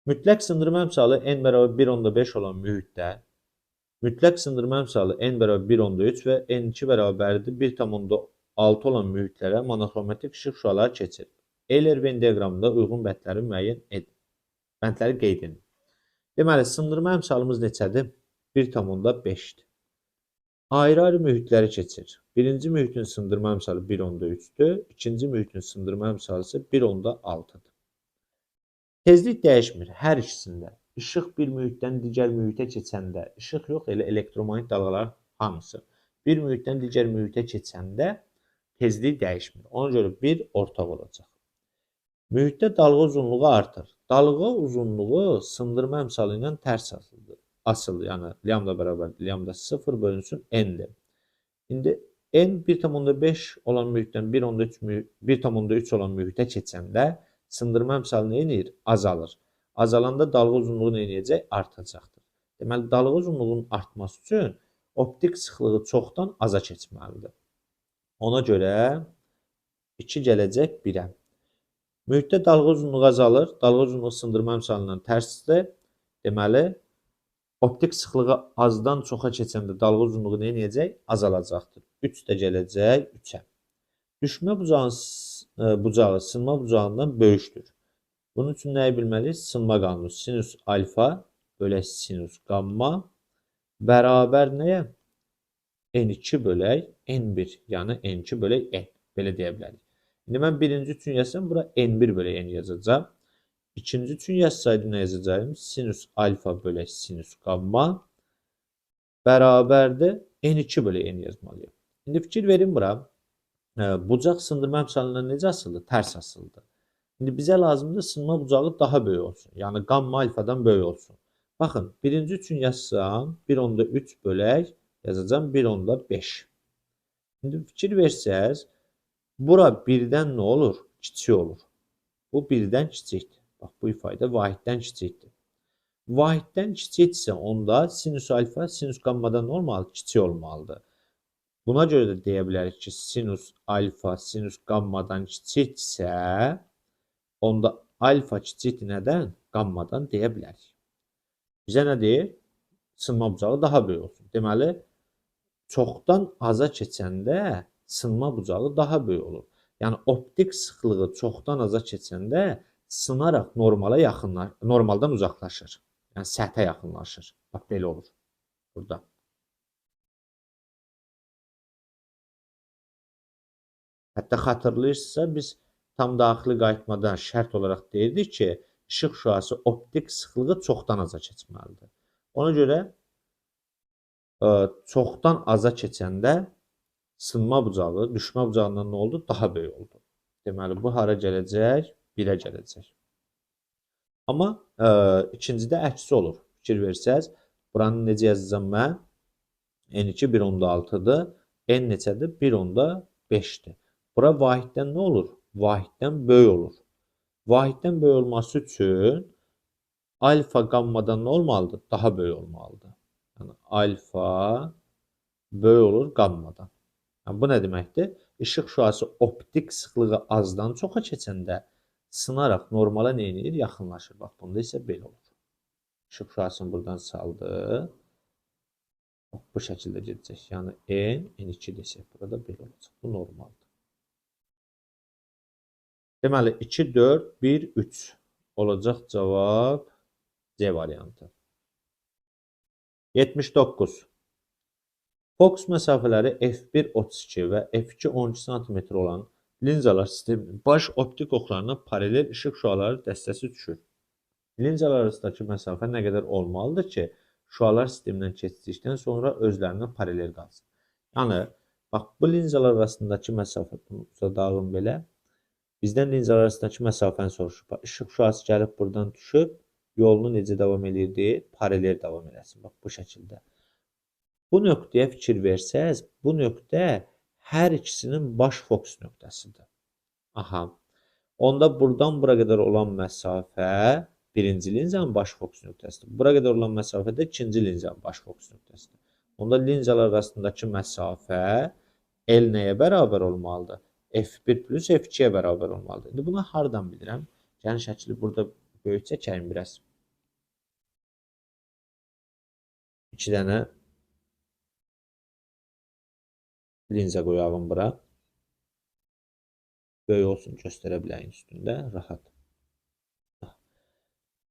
Mütləq sındırma əmsalı n bərabər 1,5 olan mühitdə, mütləq sındırma əmsalı n bərabər 1,3 və n2 bərabərdir 1,6 olan mühitlərə monoxromatik işıq şüaları keçir. Euler-Venn diaqramında uyğun bəndləri müəyyən edin. Bəndləri qeyd edin. Deməli, sındırma əmsalımız neçədir? 1,5-dir. Ayrı-ayrı mühitləri keçir. Birinci mühitin sındırma əmsalı 1,3-dür. İkinci mühitin sındırma əmsalı isə 1,6-dır. Tezlik dəyişmir hər ikisində. İşıq bir mühitdən digər mühitə keçəndə, işıq yox, elə elektromaqnit dalğalar hamısı bir mühitdən digər mühitə keçəndə Tezlik dəyişmir. Ona görə 1 ortaq olacaq. Mühitdə dalğa uzunluğu artır. Dalğa uzunluğu sındırma əmsalı ilə tərs asılıdır. Asıl, yəni lambda bərabərdir. Lambda 0 bölünsün n-dir. İndi n 1,5 olan mühitdən 1,3 olan mühitə keçəndə sındırma əmsalı nə edir? Azalır. Azalanda dalğa uzunluğu nə edəcək? Artacaqdır. Deməli, dalğa uzunluğunun artması üçün optik sıxlığı çoxdan aza keçməlidir. Ona görə 2 gələcək 1-ə. Mühitdə dalğa uzunluğu azalır. Dalğa uzunluğu sındırma əmsalından tərsdir. Deməli, optik sıxlığı azdan çoxa keçəndə dalğa uzunluğu nə edəcək? Azalacaqdır. 3 də gələcək 3-ə. Düşmə bucağı sınma bucağından böyükdür. Bunun üçün nəyi bilməliyik? Sınma qanunu. Sinus alfa bölək sinus qamma bərabər nəyə? N2 bölək N1, yəni N2 bölək N. Belə deyə bilərik. İndi mən birinci üçün yazsam, bura N1 bölək N yazacağam. İkinci üçün yazsaydım nə yazacağım? Sinus alfa bölək sinus qamma bərabərdir N2 bölək N yazmalıyam. İndi fikir verin bura. Bucaq sındırma əmsalından necə asıldı? Tərs asıldı. İndi bizə lazımdır sınma bucağı daha böyük olsun. Yəni qamma alfadan böyük olsun. Baxın, birinci üçün yazsam 1,3 bölək yazacağam 1,5. İndi fikir versəz, bura 1-dən nə olur? Kiçik olur. Bu 1-dən kiçikdir. Bax, bu ifadə vahiddən kiçikdir. Vahiddən kiçikdirsə, onda sinus alfa sinus qammadan nə olmalıdır? Kiçik olmalıdır. Buna görə də deyə bilərik ki, sinus alfa sinus qammadan kiçikdirsə, onda alfa kiçikdir nədən? Qammadan deyə bilərik. Bizə nə deyir? Sınma bucağı daha böyük olsun. Deməli, çoxdan aza keçəndə sınma bucağı daha böyük olur. Yəni, optik sıxlığı çoxdan aza keçəndə sınaraq normala yaxınlar, normaldan uzaqlaşır. Yəni, səthə yaxınlaşır. Bax, belə olur burada. Hətta xatırlayırsınızsa, biz tam daxili qayıtmadan şərt olaraq deyirdik ki, işıq şüası optik sıxlığı çoxdan aza keçməlidir. Ona görə çoxdan aza keçəndə sınma bucağı, düşmə bucağından nə oldu? Daha böyük oldu. Deməli, bu hara gələcək? 1-ə gələcək. Amma ikincidə əksi olur. Fikir versəz, buranı necə yazacağam mən? N2 1,6-dır. N neçədir? 1,5-dir. Bura vahiddən nə olur? Vahiddən böyük olur. Vahiddən böyük olması üçün alfa qammadan nə olmalıdır? Daha böyük olmalıdır. Yəni, alfa böyük olur qammadan. Yəni, bu nə deməkdir? İşıq şüası optik sıxlığı azdan çoxa keçəndə sınaraq normala nə edir? Yaxınlaşır. Bax, bunda isə belə olur. İşıq şüasını buradan saldı. Bax, bu şəkildə gedəcək. Yəni, N, N2 desək, burada belə olacaq. Bu normaldır. Deməli, 2, 4, 1, 3 olacaq cavab C variantı. 79. Fokus məsafələri F1 32 və F2 12 sm olan linzalar sisteminin baş optik oxlarına paralel işıq şüaları dəstəsi düşür. Linzalar arasındakı məsafə nə qədər olmalıdır ki, şüalar sistemindən keçdikdən sonra özlərinə paralel qalsın. Yəni, bax, bu linzalar arasındakı məsafə, bunu uzadalım belə. Bizdən linzalar arasındakı məsafəni soruşur. Bax, işıq şüası gəlib buradan düşüb, yolunu necə davam eləyir? Paralel davam eləsin. Bax, bu şəkildə. Bu nöqtəyə fikir versəz, bu nöqtə hər ikisinin baş fokus nöqtəsidir. Aha. Onda buradan bura qədər olan məsafə birinci linzanın baş fokus nöqtəsidir. Bura qədər olan məsafə də ikinci linzanın baş fokus nöqtəsidir. Onda linzalar arasındakı məsafə L nəyə bərabər olmalıdır? F1 plus F2-yə bərabər olmalıdır. İndi bunu hardan bilirəm? Gəlin şəkli burada böyük çəkəyim biraz. 2 dənə linza qoyalım bura. Böyük olsun, göstərə biləyim üstündə, rahat.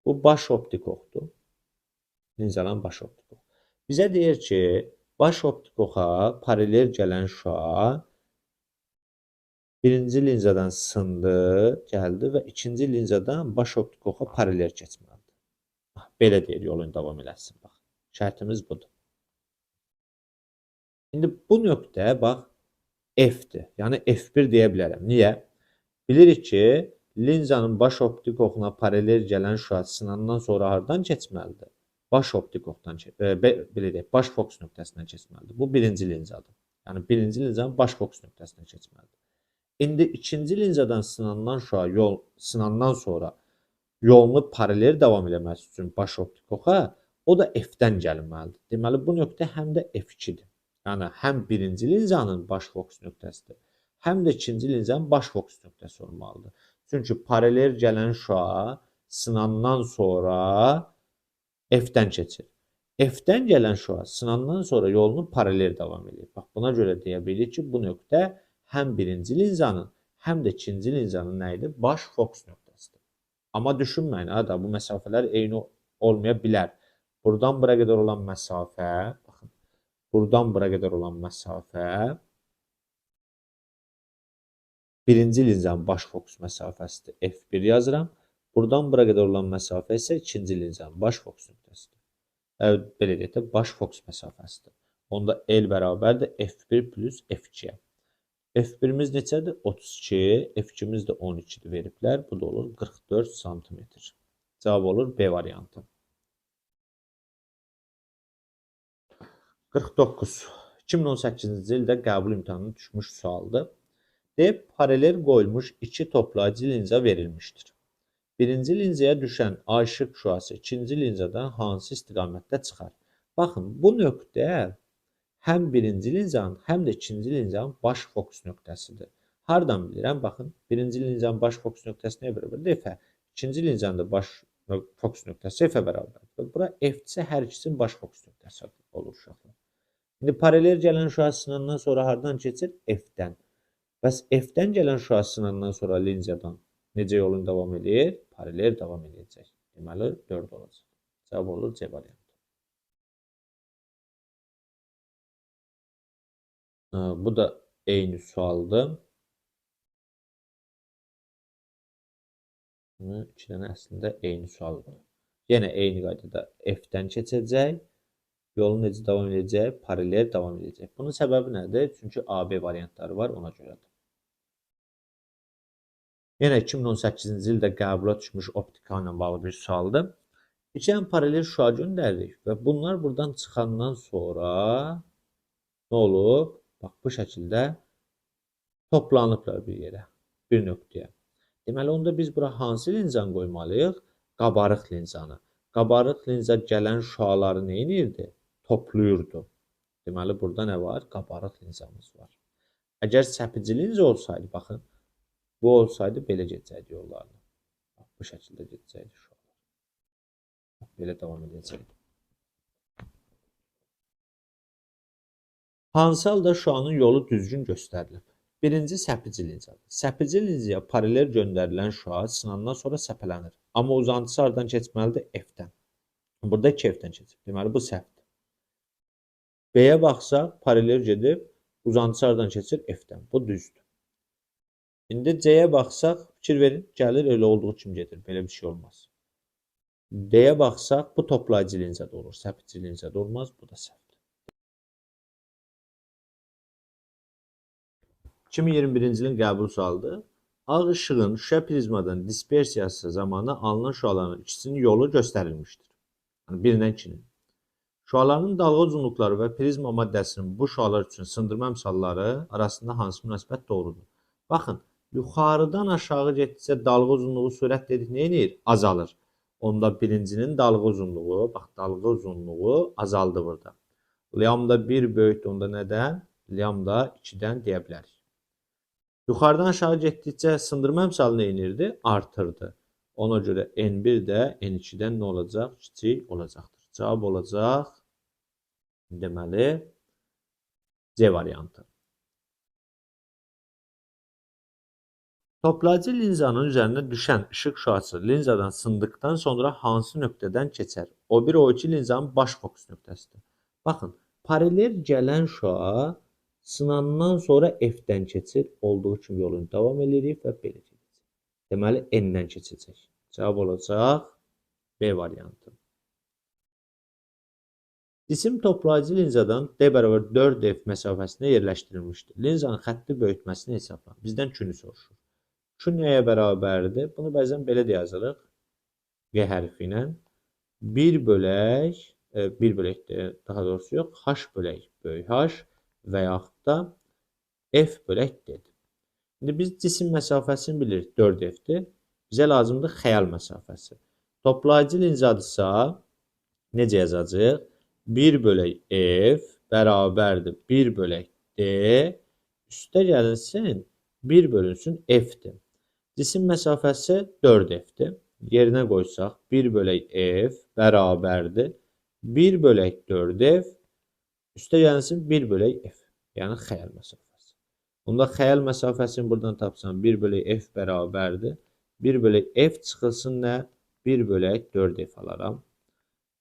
Bu baş optik oxdur. Linzaların baş optik oxu. Bizə deyir ki, baş optik oxa paralel gələn şüa birinci linzadan sındı, gəldi və ikinci linzadan baş optik oxa paralel keçməlidir. Bax, belə deyir, yolunu davam eləsin. Bax, şərtimiz budur. İndi bu nöqtə, bax, F-dir. Yəni F1 deyə bilərəm. Niyə? Bilirik ki, linzanın baş optik oxuna paralel gələn şüa sınandan sonra hardan keçməlidir? Baş optik oxdan, belə deyək, baş fokus nöqtəsindən keçməlidir. Bu birinci linzadır. Yəni birinci linzanın baş fokus nöqtəsindən keçməlidir. İndi ikinci linzadan sınandan şüa yol sınandan sonra yolunu paralel davam eləməsi üçün baş optik oxa, o da F-dən gəlməlidir. Deməli bu nöqtə həm də F2-dir. Yəni həm birinci linzanın baş fokus nöqtəsidir, həm də ikinci linzanın baş fokus nöqtəsi olmalıdır. Çünki paralel gələn şüa sınandan sonra F-dən keçir. F-dən gələn şüa sınandan sonra yolunu paralel davam edir. Bax, buna görə deyə bilirik ki, bu nöqtə həm birinci linzanın, həm də ikinci linzanın nə idi? Baş fokus nöqtəsidir. Amma düşünməyin, da, bu məsafələr eyni olmaya bilər. Buradan bura qədər olan məsafə, baxın, buradan bura qədər olan məsafə birinci linzanın baş fokus məsafəsidir. F1 yazıram. Buradan bura qədər olan məsafə isə ikinci linzanın baş fokus nöqtəsidir. Belə deyək də, baş fokus məsafəsidir. Onda L bərabərdir F1 plus F2-yə. F1-imiz neçədir? 32, F2-miz də 12-dir veriblər. Bu da olur 44 sm. Cavab olur B variantı. 49. 2018-ci ildə qəbul imtahanına düşmüş sualdır. D. Paralel qoyulmuş iki toplayıcı linza verilmişdir. Birinci linzaya düşən A işıq şüası ikinci linzadan hansı istiqamətdə çıxar? Baxın, bu nöqtə həm birinci linzanın, həm də ikinci linzanın baş fokus nöqtəsidir. Hardan bilirəm? Baxın, birinci linzanın baş fokus nöqtəsi nəyə bərabərdir? F-ə. İkinci linzanın da baş fokus nöqtəsi F-ə bərabərdir. Bura F-dirsə, hər ikisinin baş fokus nöqtəsi olur uşaqlar. İndi paralel gələn şüa sınandan sonra hardan keçir? F-dən. Bəs F-dən gələn şüa sınandan sonra linzadan necə yolunu davam edir? Paralel davam edəcək. Deməli, 4 olacaq. Cavab olur C variantı. Bu da eyni sualdır. İki dənə əslində eyni sualdır. Yenə eyni qaydada F-dən keçəcək. Yolu necə davam edəcək? Paralel davam edəcək. Bunun səbəbi nədir? Çünki A, B variantları var, ona görədir. Yenə 2018-ci ildə qəbula düşmüş optika ilə bağlı bir sualdır. İki dənə paralel şüa göndəririk və bunlar buradan çıxandan sonra nə olub? Bax, bu şəkildə toplanıblar bir yerə, bir nöqtəyə. Deməli, onda biz bura hansı linzanı qoymalıyıq? Qabarıq linzanı. Qabarıq linza gələn şüaları nə edirdi? Toplayırdı. Deməli, burada nə var? Qabarıq linzamız var. Əgər səpici linza olsaydı, baxın, bu olsaydı belə gedəcəkdi yollarını. Bax, bu şəkildə gedəcəkdi şüalar. Bax, belə davam edəcəkdi. Hansı halda şüanın yolu düzgün göstərilib? Birinci səpici linzadır. Səpici linzaya paralel göndərilən şüa sınandan sonra səpələnir. Amma uzantısı hardan keçməlidir? F-dən. Burada 2 F-dən keçib. Deməli, bu səhvdir. B-yə baxsaq, paralel gedib, uzantısı hardan keçir? F-dən. Bu düzdür. İndi C-yə baxsaq, fikir verin, gəlir elə olduğu kimi gedir. Belə bir şey olmaz. D-yə baxsaq, bu toplayıcı linzada olur. Səpici linzada olmaz. Bu da səhvdir. 2021-ci ilin qəbul sualıdır. Ağ işığın şüşə prizmadan dispersiyası zamanı alınan şüaların ikisinin yolu göstərilmişdir. Yəni birindən ikinin. Şüaların dalğa uzunluqları və prizma maddəsinin bu şüalar üçün sındırma əmsalları arasında hansı münasibət doğrudur? Baxın, yuxarıdan aşağı getdikcə dalğa uzunluğu sürət dedik, nə edir? Azalır. Onda birincinin dalğa uzunluğu, bax, dalğa uzunluğu azaldı burada. Lambda 1 böyükdür, onda nədən? Lambda 2-dən deyə bilərik. Yuxarıdan aşağı getdikcə sındırma əmsalı nə edirdi? Artırdı. Ona görə N1 də N2-dən nə olacaq? Kiçik olacaqdır. Cavab olacaq, deməli, C variantı. Toplayıcı linzanın üzərinə düşən işıq şüası linzadan sındıqdan sonra hansı nöqtədən keçər? O1, O2 linzanın baş fokus nöqtəsidir. Baxın, paralel gələn şüa sınandan sonra F-dən keçir, olduğu kimi yolunu davam edirik və belə gedəcək. Deməli, N-dən keçəcək. Cavab olacaq B variantı. Cisim toplayıcı linzadan D bərabər 4F məsafəsində yerləşdirilmişdir. Linzanın xətti böyütməsini hesablayın. Bizdən Q-nü soruşur. Q nəyə bərabərdir? Bunu bəzən belə də yazırıq. G hərfi ilə. 1 bölək, 1 bölək daha doğrusu yox, H bölək böyük H və yaxud da F bölək D-dir. İndi biz cisim məsafəsini bilirik, 4F-dir. Bizə lazımdır xəyal məsafəsi. Toplayıcı linzadırsa necə yazacağıq? 1 bölək F bərabərdir 1 bölək D, üstə gəlinsin 1 bölünsün F-dir. Cisim məsafəsi 4F-dir. Yerinə qoysaq 1 bölək F bərabərdir 1 bölək 4F, üstə gəlinsin 1 bölək F, yəni xəyal məsafəsi. Onda xəyal məsafəsini buradan tapsam 1 bölək F bərabərdir 1 bölək F çıxılsın nə? 1 bölək 4F alaram.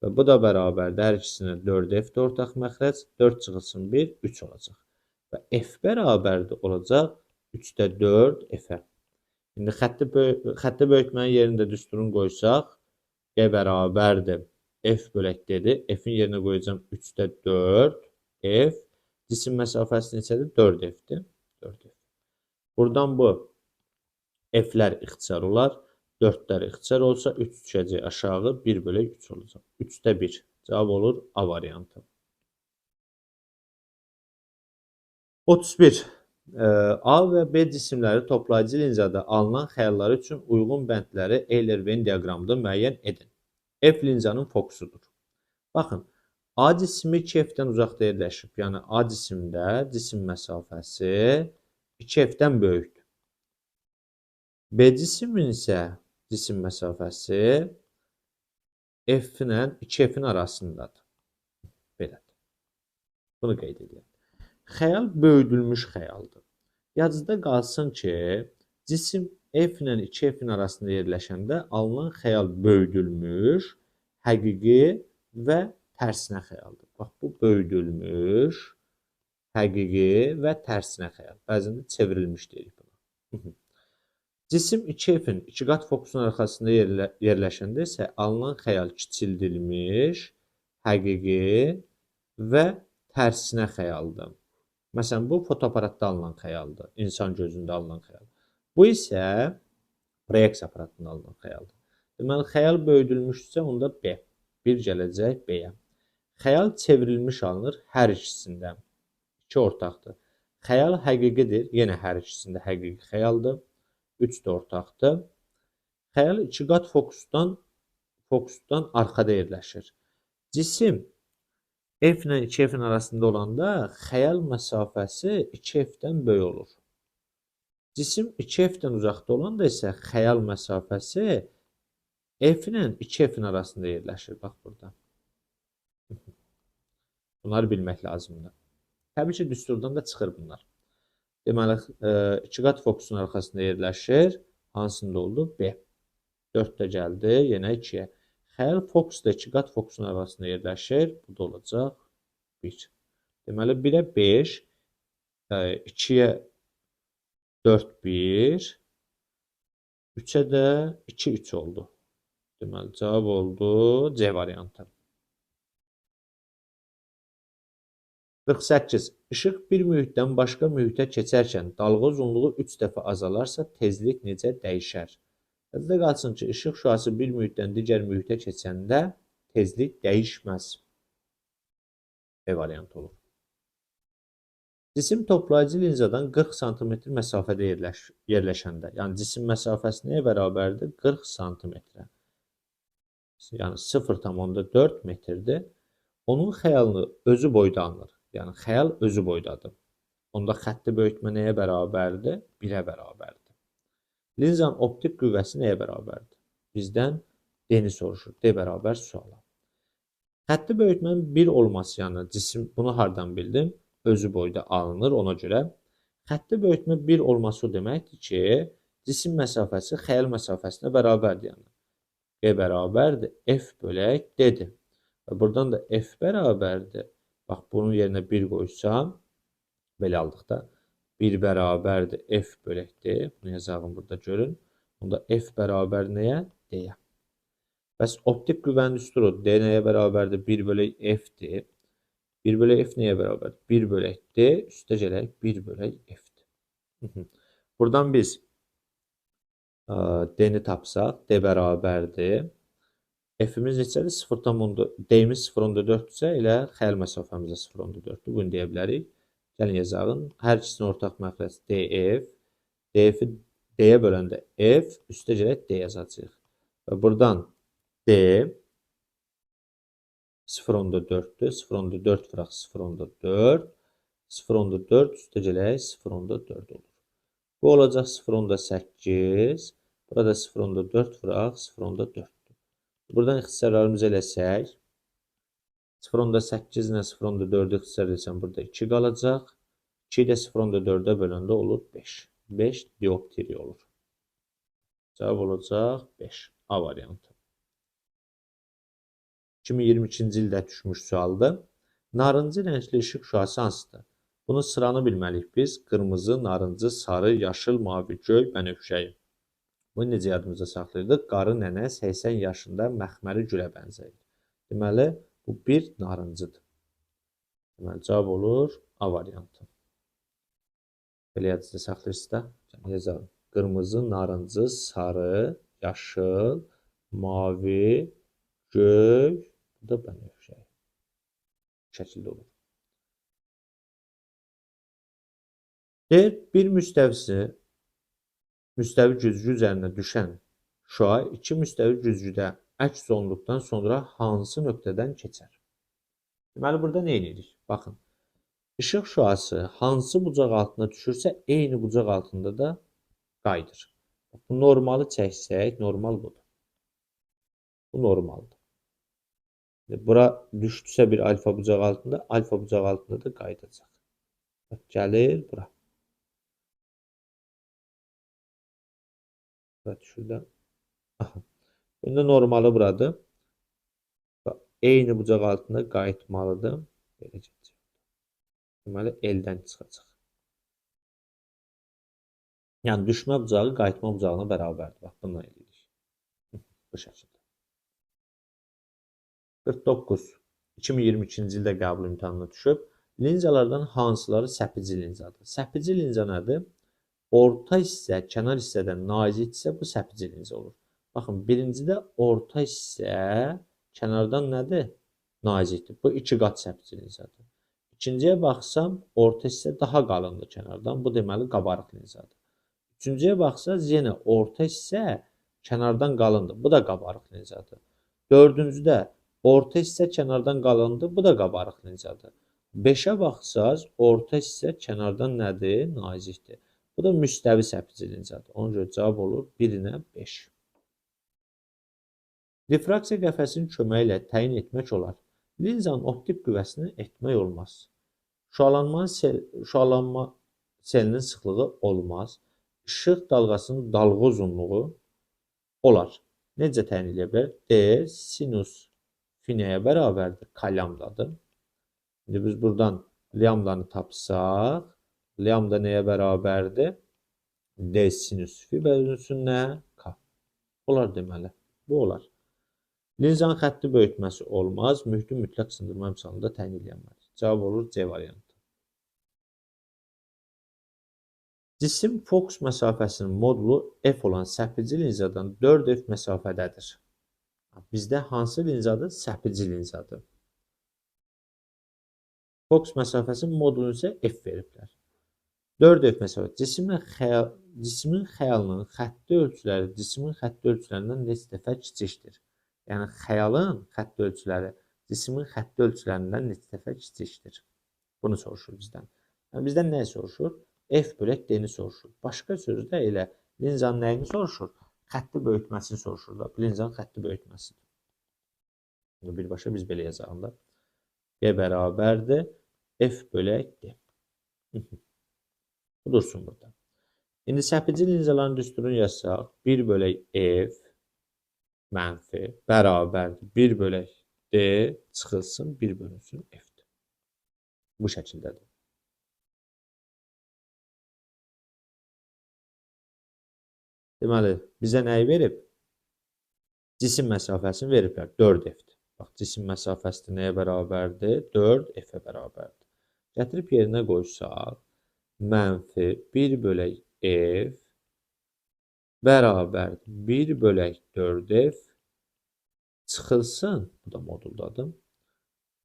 Və bu da bərabərdir. Hər ikisinə 4F-də ortaq məxrəc, 4 çıxılsın 1, 3 olacaq. Və F bərabərdir olacaq 3-də 4 F-ə. İndi xətti böyütmənin yerində düsturunu qoysaq, G bərabərdir F bölək D-dir. F-in yerinə qoyacağam 3-də 4 F. Cisim məsafəsi neçədir? 4F-dir. 4F. Buradan bu F-lər ixtisar olar. 4-lər ixtisar olsa 3 düşəcək aşağı, 1 bölək 3 olacaq. 3-də 1. Cavab olur A variantı. 31. A və B cisimləri toplayıcı linzada alınan xəyalları üçün uyğun bəndləri Euler-Venn diaqramında müəyyən edin. F linzanın fokusudur. Baxın, A cismi 2F-dən uzaqda yerləşib. Yəni A cisimdə cisim məsafəsi 2F-dən böyükdür. B cismin isə cisim məsafəsi F ilə 2F-in arasındadır. Belədir. Bunu qeyd edirəm. Xəyal böyüdülmüş xəyaldır. Yadınızda qalsın ki, cisim F ilə 2F-in arasında yerləşəndə alınan xəyal böyüdülmüş, həqiqi və tərsinə xəyaldır. Bax, bu böyüdülmüş, həqiqi və tərsinə xəyal. Bəzən də çevrilmiş deyirik buna. Cisim 2F-in iki qat fokusun arxasında yerləşəndə isə alınan xəyal kiçildilmiş, həqiqi və tərsinə xəyaldır. Məsələn, bu fotoaparatda alınan xəyaldır, insan gözündə alınan xəyal. Bu isə proyeksiya aparatında alınan xəyaldır. Deməli, xəyal böyüdülmüşsə, onda B. 1 gələcək B-yə. Xəyal çevrilmiş alınır hər ikisində. 2 ortaqdır. Xəyal həqiqidir, yenə hər ikisində həqiqi xəyaldır. 3 də ortaqdır. Xəyal iki qat fokusdan arxada yerləşir. Cisim F ilə 2F-in arasında olanda xəyal məsafəsi 2F-dən böyük olur. Cisim 2F-dən uzaqda olanda isə xəyal məsafəsi F ilə 2F-in arasında yerləşir. Bax burada. Bunları bilmək lazımdır. Təbii ki, düsturdan da çıxır bunlar. Deməli, iki qat fokusun arxasında yerləşir. Hansında oldu? B. 4 də gəldi, yenə 2-yə. Xəyal fokusda iki qat fokusun arasında yerləşir. Bu da olacaq 1. Deməli, 1-ə 5, 2-yə 4, 1, 3-ə də 2, 3 oldu. Deməli, cavab oldu C variantı. 48. İşıq bir mühitdən başqa mühitə keçərkən dalğa uzunluğu 3 dəfə azalarsa, tezlik necə dəyişər? Yadda qalsın ki, işıq şüası bir mühitdən digər mühitə keçəndə tezlik dəyişməz. B variantı olur. Cisim toplayıcı linzadan 40 sm məsafədə yerləşəndə, yəni cisim məsafəsi nəyə bərabərdir? 40 sm. Yəni 0,4 metrdir. Onun xəyalını özü boyda alınır. Yəni xəyal özü boydadır. Onda xətti böyütmə nəyə bərabərdir? 1-ə bərabərdir. Linzanın optik qüvvəsi nəyə bərabərdir? Bizdən D-ni soruşur. D bərabər suala. Xətti böyütmənin 1 olması, yəni cisim, bunu hardan bildim? Özü boyda alınır ona görə. Xətti böyütmə 1 olması o deməkdir ki, cisim məsafəsi xəyal məsafəsinə bərabərdir. Yəni G bərabərdir F bölək D-dir. Və buradan da F bərabərdir. Bax, bunun yerinə 1 qoysam, belə aldıqda 1 bərabərdir F bölək D. Bunu yazağım burada görün. Onda F bərabər nəyə? D-yə. Bəs optik qüvvənin düsturu D nəyə bərabərdir? 1 bölək F-dir. 1 bölək F nəyə bərabərdir? 1 bölək D üstə gələk 1 bölək F-dir. Buradan biz D-ni tapsaq, D bərabərdir. F-imiz neçədir? 0,4, D-imiz 0,4-dürsə, elə xəyal məsafəmiz də 0,4-dür. Bunu deyə bilərik. Gəlin yazağın. Hər ikisinin ortaq məxrəci DF. DF-i D-yə böləndə F, üstə gələk D yazacağıq. Və buradan D 0,4-dür. 0,4 vuraq 0,4. 0,4 üstə gələk 0,4 olur. Bu olacaq 0,8. Burada 0,4 vuraq 0,4. Buradan ixtisarlarımızı eləsək, 0,8 ilə 0,4-ü ixtisar etsəm, burada 2 qalacaq. 2 də 0,4-ə böləndə olur 5. 5 dioptri olur. Cavab olacaq 5. A variantı. 2022-ci ildə düşmüş sualdır. Narıncı rəngli işıq şüası hansıdır? Bunun sıranı bilməliyik biz. Qırmızı, narıncı, sarı, yaşıl, mavi, göy, bənövşəyi. Bunu necə yadımızda saxlayırdıq? Qarı nənə 80 yaşında məxməri gülə bənzəyir. Deməli, bu bir narıncıdır. Deməli, cavab olur A variantı. Belə yadınızda saxlayırsınız da. Yazalım. Qırmızı, narıncı, sarı, yaşıl, mavi, göy, bu da bənövşəyi. Bu şəkildə olur. Deyir, bir müstəvisi müstəvi güzgü üzərinə düşən şüa iki müstəvi güzgüdə əks olunduqdan sonra hansı nöqtədən keçər? Deməli, burada nə edirik? Baxın, işıq şüası hansı bucaq altına düşürsə, eyni bucaq altında da qayıdır. Bu normalı çəksək, normal budur. Bu normaldır. Bura düşdüsə bir alfa bucaq altında, alfa bucaq altında da qayıdacaq. Bax, gəlir bura. Bura düşür də. Aha. Bunda normalı buradır. Eyni bucaq altında qayıtmalıdır. Belə gedəcək. Deməli, L-dən çıxacaq. Yəni, düşmə bucağı qayıtma bucağına bərabərdir. Bax, bununla eləyirik. Bu şəkildə. 49. 2022-ci ildə qəbul imtahanına düşüb. Linzalardan hansıları səpici linzadır? Səpici linza nədir? Orta hissə, kənar hissədən nazikdirsə, bu səpici linza olur. Baxın, birincidə orta hissə kənardan nədir? Nazikdir. Bu iki qat səpici linzadır. İkinciyə baxsam, orta hissə daha qalındır kənardan. Bu deməli, qabarıq linzadır. Üçüncüyə baxsaz, yenə orta hissə kənardan qalındır. Bu da qabarıq linzadır. Dördüncüdə orta hissə kənardan qalındır. Bu da qabarıq linzadır. Beşə baxsaz, orta hissə kənardan nədir? Nazikdir. Bu da müstəvi səpici linzadır. Ona görə cavab olur 1-ə 5. Difraksiya qəfəsinin köməyi ilə təyin etmək olar. Linzanın optik qüvvəsini etmək olmaz. Şüalanma selinin sıxlığı olmaz. İşıq dalğasının dalğa uzunluğu olar. Necə təyin edə bilər? D sinus fi nəyə bərabərdir? K lambdadır. İndi biz buradan lambdanı tapsaq, lambda nəyə bərabərdir? D sinus fi bölünsün nə? K. Olar deməli. Bu olar. Linzanın xətti böyütməsi olmaz. Mühitin mütləq sındırma əmsalında təyin edilməlidir. Cavab olur C variantı. Cisim fokus məsafəsinin modulu F olan səpici linzadan 4F məsafədədir. Bizdə hansı linzadır? Səpici linzadır. Fokus məsafəsinin modulunu isə F veriblər. 4F məsafə. Cismin xəyalının xətti ölçüləri cismin xətti ölçülərindən neçə dəfə kiçikdir? Yəni, xəyalın xətti ölçüləri cismin xətti ölçülərindən neçə dəfə kiçikdir? Bunu soruşur bizdən. Yəni, bizdən nəyi soruşur? F bölək D-ni soruşur. Başqa sözdə elə linzanın nəyini soruşur? Xətti böyütməsini soruşur da. Linzanın xətti böyütməsidir. Birbaşa biz belə yazalım da. G bərabərdir F bölək D. Bu dursun burada. İndi səpici linzaların düsturunu yazsaq, 1 bölək F mənfi bərabərdir 1 bölək D çıxılsın, 1 bölünsün F-dir. Bu şəkildədir. Deməli, bizə nəyi verib? Cisim məsafəsini veriblər. 4F-dir. Bax, cisim məsafəsi nəyə bərabərdir? 4 F-ə bərabərdir. Gətirib yerinə qoysaq, mənfi 1 bölək F bərabərdir 1 bölək 4F çıxılsın, bu da moduldadır,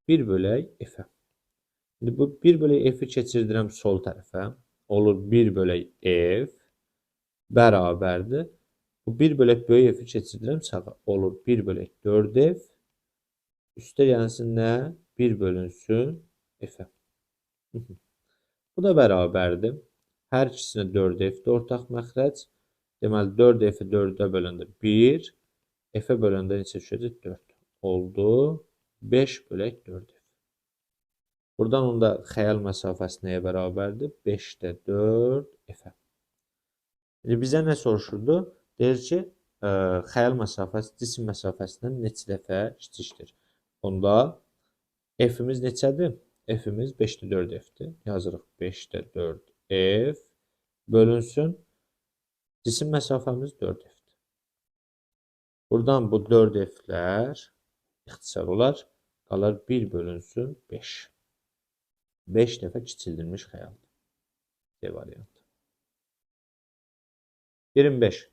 1 bölək F-ə. İndi bu 1 bölək F-i keçirdirəm sol tərəfə. Olur 1 bölək F bərabərdir. Bu 1 bölək böyük F-i keçirdirəm sağa. Olur 1 bölək 4F. Üstə gəlsin nə? 1 bölünsün F-ə. Bu da bərabərdir. Hər ikisinə 4F-də ortaq məxrəc. Deməli, 4F-i 4-ə böləndə 1, F-ə böləndə neçə düşəcək? 4. Oldu 5 bölək 4F. Buradan onda xəyal məsafəsi nəyə bərabərdir? 5-də 4 F-ə. İndi bizə nə soruşurdu? Deyir ki, xəyal məsafəsi cisim məsafəsindən neçə dəfə kiçikdir? Onda F-imiz neçədir? F-imiz 5-də 4 F-dir. Yazırıq 5-də 4 F bölünsün. Cisim məsafəmiz 4 F-dir. Buradan bu 4 F-lər ixtisar olar. Qalar 1 bölünsün 5. 5 dəfə kiçildilmiş xəyaldır. C variantı. 25.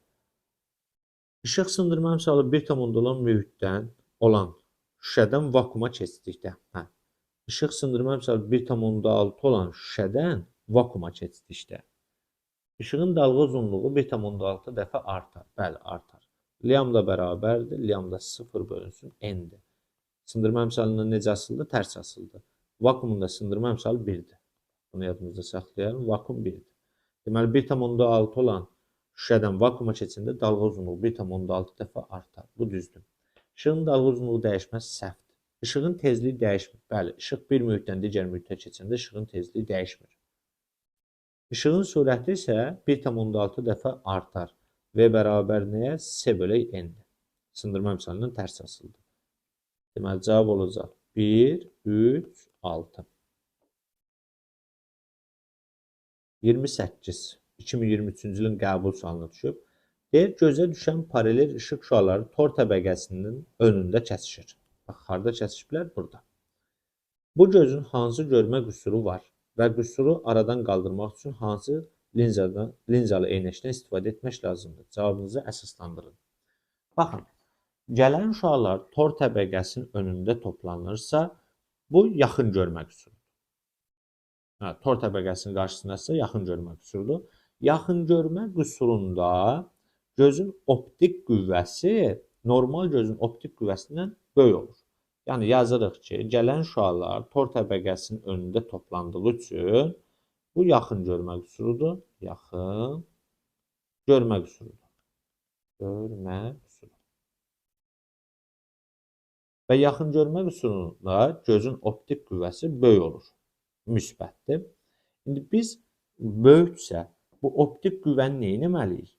İşıq sındırma əmsalı 1,1 olan mühitdən olan şüşədən vakuuma keçdikdə. İşıq sındırma əmsalı 1,6 olan şüşədən vakuuma keçdikdə işığın dalğa uzunluğu 1,6 dəfə artar. Bəli, artar. Lambda bərabərdir. Lambda 0 bölünsün n-dir. Sındırma əmsalından necə asıldı? Tərs asıldı. Vakuumun da sındırma əmsalı 1-dir. Bunu yadımızda saxlayalım. Vakuum 1-dir. Deməli, 1,6 olan şüşədən vakuuma keçəndə dalğa uzunluğu 1,6 dəfə artar. Bu düzdür. İşığın dalğa uzunluğu dəyişməz səhvdir. İşığın tezliyi dəyişmir. Bəli, işıq bir mühitdən digər mühitə keçəndə işığın tezliyi dəyişmir. İşığın sürəti isə 1,6 dəfə artar. V bərabər nəyə? S bölək n-dir. Sındırma əmsalından tərs asıldı. Deməli, cavab olacaq 1, 3, 6. 28. 2023-cü ilin qəbul sualına düşüb. Deyir, gözə düşən paralel işıq şüaları tor təbəqəsinin önündə kəsişir. Bax, harda kəsişiblər? Burada. Bu gözün hansı görmə qüsuru var və qüsuru aradan qaldırmaq üçün hansı linzalı eynəkdən istifadə etmək lazımdır? Cavabınızı əsaslandırın. Baxın, gələn şüalar tor təbəqəsinin önündə toplanırsa, bu yaxın görmə qüsurudur. Tor təbəqəsinin qarşısındasa yaxın görmə qüsurudur. Yaxın görmə qüsurunda gözün optik qüvvəsi normal gözün optik qüvvəsindən böyük olur. Yəni, yazırıq ki, gələn şüalar tor təbəqəsinin önündə toplandığı üçün bu yaxın görmə qüsurudur. Yaxın görmə qüsurudur. Görmə qüsuru. Və yaxın görmə qüsurunda gözün optik qüvvəsi böyük olur. Müsbətdir. İndi biz böyüksə bu optik qüvvəni nə etməliyik?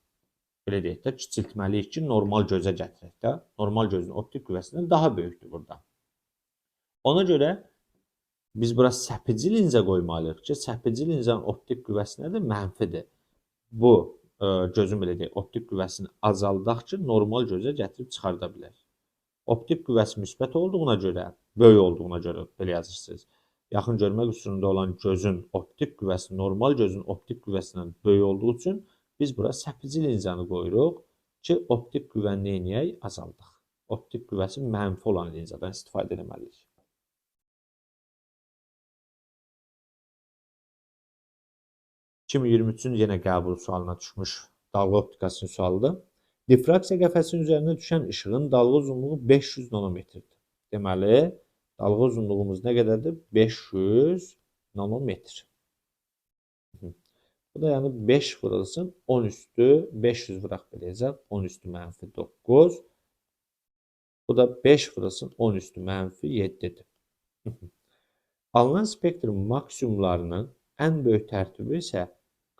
Belə deyək də, kiçiltməliyik ki, normal gözə gətirək də. Normal gözün optik qüvvəsindən daha böyükdür burada. Ona görə biz bura səpici linzə qoymalıyıq ki, səpici linzənin optik qüvvəsi nədir? Mənfidir. Bu, gözün belə deyək, optik qüvvəsini azaldaq ki, normal gözə gətirib çıxarda bilər. Optik qüvvəsi müsbət olduğuna görə, böyük olduğuna görə belə yazırsınız. Yaxın görmə qüsurunda olan gözün optik qüvvəsi normal gözün optik qüvvəsindən böyük olduğu üçün biz bura səpici linzanı qoyuruq ki, optik qüvvəni nə eləyək? Azaldaq. Optik qüvvəsi mənfi olan linzadan istifadə etməliyik. 2023-cü yenə qəbul sualına düşmüş dalğa optikasının sualıdır. Difraksiya qəfəsinin üzərinə düşən işığın dalğa uzunluğu 500 nanometrdir. Deməli, dalğa uzunluğumuz nə qədərdir? 500 nanometr. Bu da yəni 5 vurulsun, 10 üstü 500 vuraq beləcək, 10 üstü mənfi 9. Bu da 5 vurulsun, 10 üstü mənfi 7-dir. Alınan spektrum maksimumlarının ən böyük tərtibi isə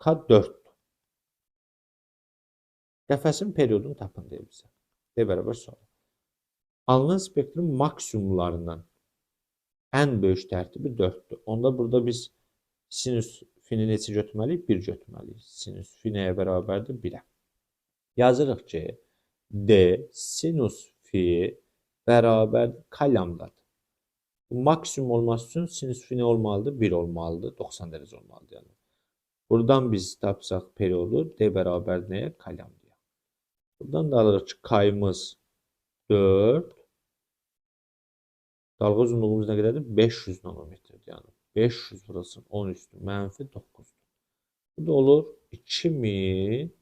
K4-dür. Qəfəsin periodunu tapın deyir bizə. D bərabər sual. Alınan spektrum maksimumlarından ən böyük tərtibi 4-dür. Onda burada biz sinüs fini neçə götürməliyik? 1 götürməliyik. Sinüs fi nəyə bərabərdir? 1-ə. Yazırıq ki, D sinüs fi Bərabərdir K lambdadır. Bu maksimum olması üçün sinüs fi nə olmalıdır? 1 olmalıdır. 90 dərəcə olmalıdır. Yəni. Buradan biz tapsaq periodu D bərabərdir nəyə? K lambdaya. Buradan da alırıq ki, K-ımız 4. Dalğa uzunluğumuz nə qədərdir? 500 nanometrdir. Yəni 500 vurulsun 10 üstü mənfi 9-dur. Bu da olur 2000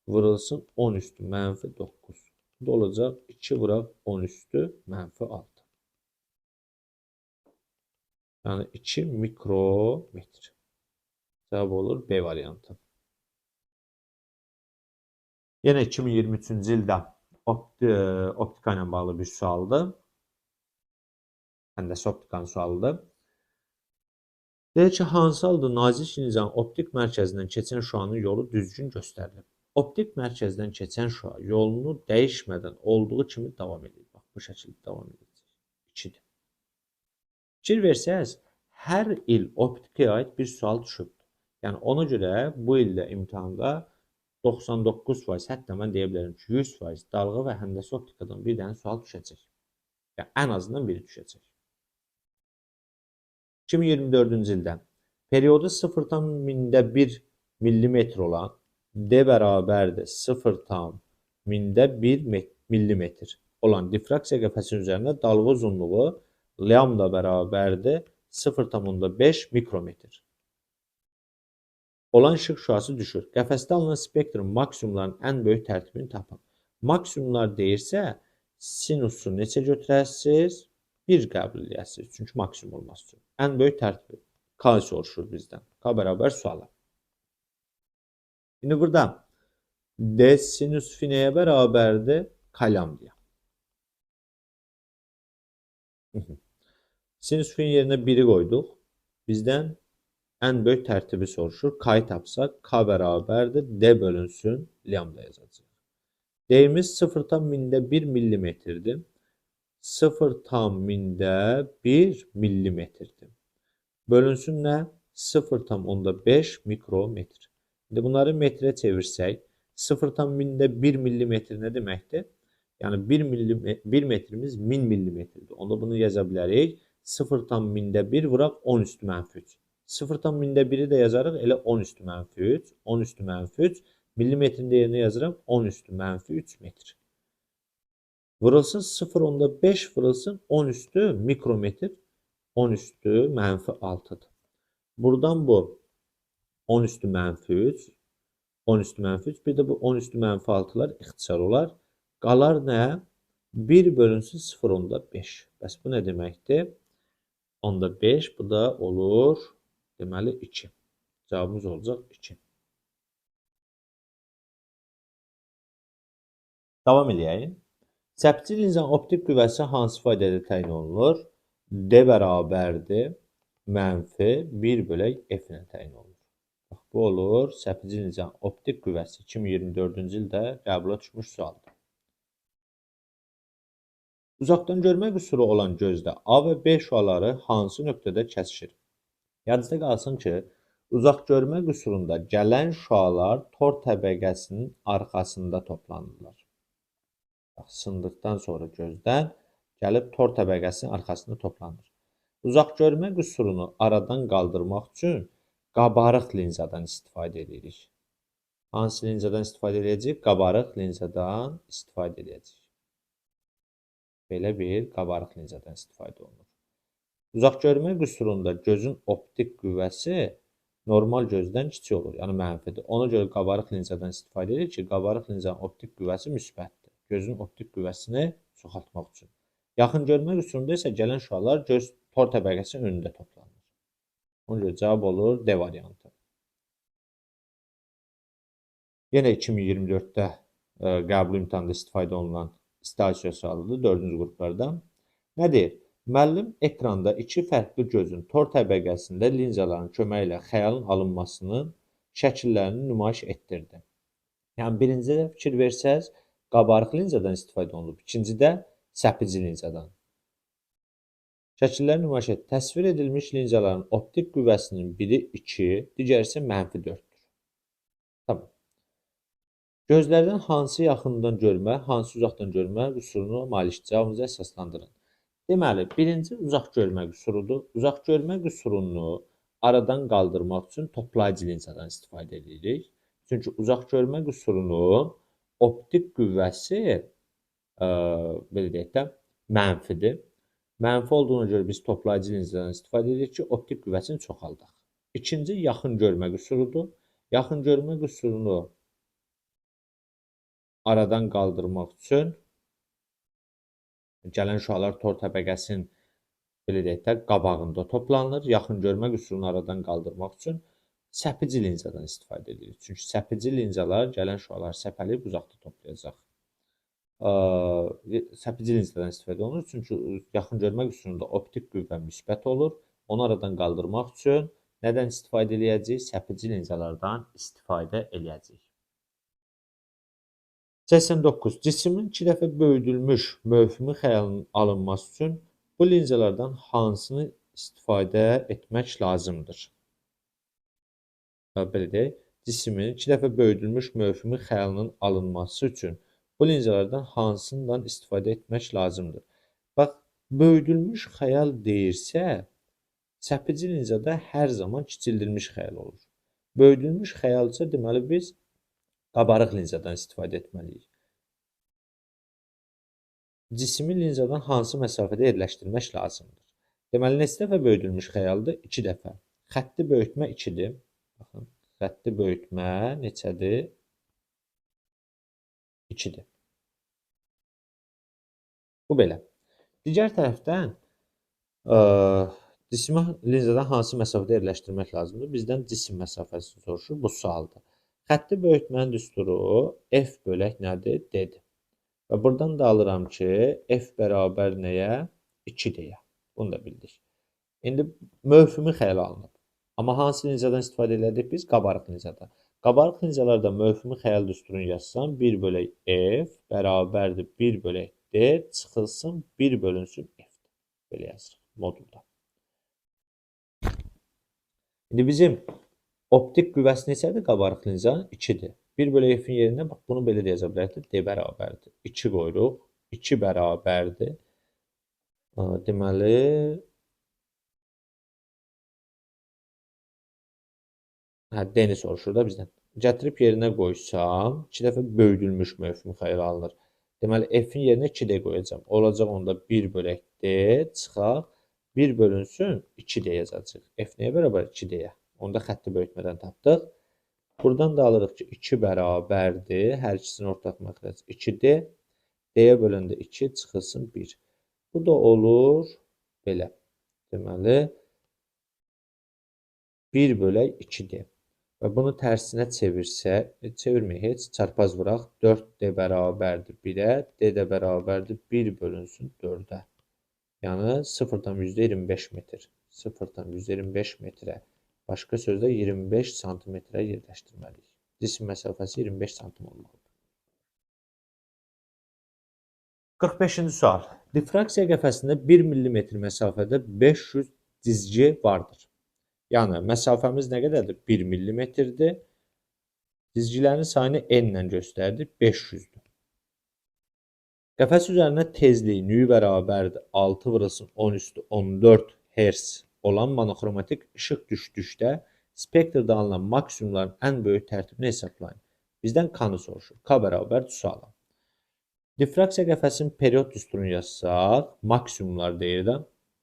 vurulsun 10 üstü mənfi 9. Bu da olacaq 2 vuraq 10 üstü mənfi 6. Yəni 2 mikrometr. Cavab olur B variantı. Yenə 2023-cü ildə optika ilə bağlı bir sualdır. Həndəsi optikanın sualıdır. Deyir ki, hansı halda nazik linzanın optik mərkəzindən keçən şüanın yolu düzgün göstərilir? Optik mərkəzdən keçən şüa yolunu dəyişmədən olduğu kimi davam edir. Bax, bu şəkildə davam edəcək. 2-dir. Fikir versəniz, hər il optikaya aid bir sual düşübdür. Yəni, ona görə bu ildə imtahanda 99%, hətta mən deyə bilərəm ki, 100% dalğa və həndəsi optikadan bir dənə sual düşəcək. Yəni, ən azından biri düşəcək. 2024-cü ildə periodu 0,1 millimetr olan D bərabərdir 0,1 millimetr olan difraksiya qəfəsinin üzərində dalğa uzunluğu lambda bərabərdir 0,5 mikrometr olan işıq şüası düşür. Qəfəsdə alınan spektrum maksimumların ən böyük tərtibini tapın. Maksimumlar deyirsə, sinusu neçə götürəsiniz? 1 qəbul eləyəsiniz. Çünki maksimum olması üçün. Ən böyük tərtibi. K soruşur bizdən. K bərabər suala. İndi burada D sinüs fi nəyə bərabərdir? K lambdaya. Sinüs fi yerinə 1-i qoyduq. Bizdən ən böyük tərtibi soruşur. K-yı tapsaq, K bərabərdir. D bölünsün, lambda yazacaq. D'imiz 0,1 millimetrdir. 0,1 millimetrdir. Bölünsün nə? 0,5 mikrometr. İndi bunları metrə çevirsək, 0,1 millimetr nə deməkdir? Yəni 1 metrimiz 1000 millimetrdir. Onda bunu yaza bilərik. 0,1 vuraq 10 üstü mənfi 3. 0,1-i də yazarıq elə 10 üstü mənfi 3. 10 üstü mənfi 3. Millimetrin də yerinə yazıram 10 üstü mənfi 3 metr. Vurulsun 0,5 vurulsun 10 üstü mikrometr 10 üstü mənfi 6-dır. Buradan bu 10 üstü mənfi 3, 10 üstü mənfi 3, bir də bu 10 üstü mənfi 6-lar ixtisar olar. Qalar nə? 1 bölünsün 0,5. Bəs bu nə deməkdir? 0,5, bu da olur, deməli 2. Cavabımız olacaq 2. Davam eləyək. Səpci linzanın optik qüvvəsi hansı faydada təyin olunur? D bərabərdir mənfi 1 bölək F ilə təyin olunur. Bax, bu olur səpici linzanın optik qüvvəsi 2024-cü ildə qəbula düşmüş sualdır. Uzaqdan görmə qüsuru olan gözdə A və B şüaları hansı nöqtədə kəsişir? Yadınızda qalsın ki, uzaq görmə qüsurunda gələn şüalar tor təbəqəsinin arxasında toplanırlar. Bax, sındıqdan sonra gözdən gəlib tor təbəqəsinin arxasında toplanır. Uzaq görmə qüsurunu aradan qaldırmaq üçün qabarıq linzadan istifadə edirik. Hansı linzadan istifadə edəcəyik? Qabarıq linzadan istifadə edəcəyik. Belə bir qabarıq linzadan istifadə olunur. Uzaq görmə qüsurunda gözün optik qüvvəsi normal gözdən kiçik olur, yəni mənfidir. Ona görə qabarıq linzadan istifadə edir ki, qabarıq linzanın optik qüvvəsi müsbətdir. Gözün optik qüvvəsini çoxaltmaq üçün. Yaxın görmə qüsurunda isə gələn şüalar göz tor təbəqəsinin önündə toplanır. Ona görə cavab olur D variantı. Yenə 2024-də qəbul imtahanında istifadə olunan istasiya sualıdır 4-cü qruplardan. Nə deyir? Müəllim ekranda iki fərqli gözün tor təbəqəsində linzaların köməyi ilə xəyalın alınmasının şəkillərini nümayiş etdirdi. Yəni, birincidə fikir versəz, qabarıq linzadan istifadə olunub, ikincidə səpici linzadan. Şəkillər nümayiş etdi. Təsvir edilmiş linzaların optik qüvvəsinin biri 2, digəri isə mənfi 4-dür. Tamam. Gözlərdən hansı yaxından görmə, hansı uzaqdan görmə qüsuruna malikdir? Cavabınızı əsaslandırın. Deməli, birinci uzaq görmə qüsurudur. Uzaq görmə qüsurunu aradan qaldırmaq üçün toplayıcı linzadan istifadə edirik. Çünki uzaq görmə qüsurunun optik qüvvəsi, belə deyək də, mənfidir. Mənfi olduğuna görə biz toplayıcı linzadan istifadə edirik ki, optik qüvvəsini çoxaldaq. İkinci, yaxın görmə qüsurudur. Yaxın görmə qüsurunu aradan qaldırmaq üçün gələn şüalar tor təbəqəsinin, belə deyək də, qabağında toplanılır. Yaxın görmə qüsurunu aradan qaldırmaq üçün səpici linzadan istifadə edirik. Çünki səpici linzalar gələn şüaları səpələyib uzaqda toplayacaq. Səpici linzadan istifadə olunur. Çünki yaxın görmə qüsurunda optik qüvvə müsbət olur. Onu aradan qaldırmaq üçün nədən istifadə eləyəcəyik? Səpici linzalardan istifadə eləyəcəyik. 89. Cismin 2 dəfə böyüdülmüş mövhumi xəyalının alınması üçün bu linzalardan hansını istifadə etmək lazımdır? Belə deyək, cismin 2 dəfə böyüdülmüş mövhumi xəyalının alınması üçün bu linzalardan hansından istifadə etmək lazımdır? Bax, böyüdülmüş xəyal deyirsə, səpici linzada hər zaman kiçildilmiş xəyal olur. Böyüdülmüş xəyalsa, deməli, biz qabarıq linzadan istifadə etməliyik. Cismi linzadan hansı məsafədə yerləşdirmək lazımdır? Deməli, neçə dəfə böyüdülmüş xəyaldır? 2 dəfə. Xətti böyütmə 2-dir. Baxın, xətti böyütmə neçədir? 2-dir. Bu belə. Digər tərəfdən, cismi linzadan hansı məsafədə yerləşdirmək lazımdır? Bizdən cisim məsafəsini soruşur bu sualda. Xətti böyütmənin düsturu F bölək nədir? D-dir. Və buradan da alıram ki, F bərabər nəyə? 2D-yə. Bunu da bildik. İndi mövhumi xəyal alınıb. Amma hansı linzadan istifadə elədik biz? Qabarıq linzada. Qabarıq linzalarda mövhumi xəyal düsturunu yazsam, 1 bölək F bərabərdir 1 bölək D çıxılsın 1 bölünsün F. Belə yazırıq modulda. İndi bizim optik qüvvəsi neçədir qabarıq linzanın? 2-dir. 1 bölü F-in yerinə, bax, bunu belə də yaza bilərik. D bərabərdir. 2 qoyuruq. 2 bərabərdir. Deməli, D-ni soruşur da bizdən. Gətirib yerinə qoysam, 2 dəfə böyüdülmüş mövhumi xəyal alınır. Deməli, F-in yerinə 2D qoyacağam. Olacaq onda 1 bölək D çıxaq. 1 bölünsün 2D yazacaq. F nəyə bərabər? 2D-yə. Onda xətti böyütmədən tapdıq. Buradan da alırıq ki, 2 bərabərdir. Hər ikisinin ortaq məxrəci 2D. D-yə böləndə 2 çıxılsın 1. Bu da olur belə. Deməli, 1 bölək 2D. Və bunu tərsinə çevirsək, çevirməyək heç, çarpaz vuraq. 4D bərabərdir 1-ə, D də bərabərdir 1 bölünsün 4-ə. Yəni 0,25 metr. 0,25 metrə. Başqa sözlə 25 santimetrə yerləşdirməliyik. Cisim məsafəsi 25 santim olmalıdır. 45-ci sual. Difraksiya qəfəsində 1 millimetr məsafədə 500 cizgi vardır. Yəni, məsafəmiz nə qədərdir? 1 millimetrdir. Cizgilərin sayını N ilə göstərdik, 500-dür. Qəfəs üzərinə tezlik nü bərabərdir 6 vurulsun 10 üstü 14 Hz olan monoxromatik işıq düşdükdə spektrdə alınan maksimumların ən böyük tərtibini hesablayın. Bizdən K-nı soruşur. K bərabər suala. Difraksiya qəfəsinin period düsturunu yazsaq, maksimumlar deyir də,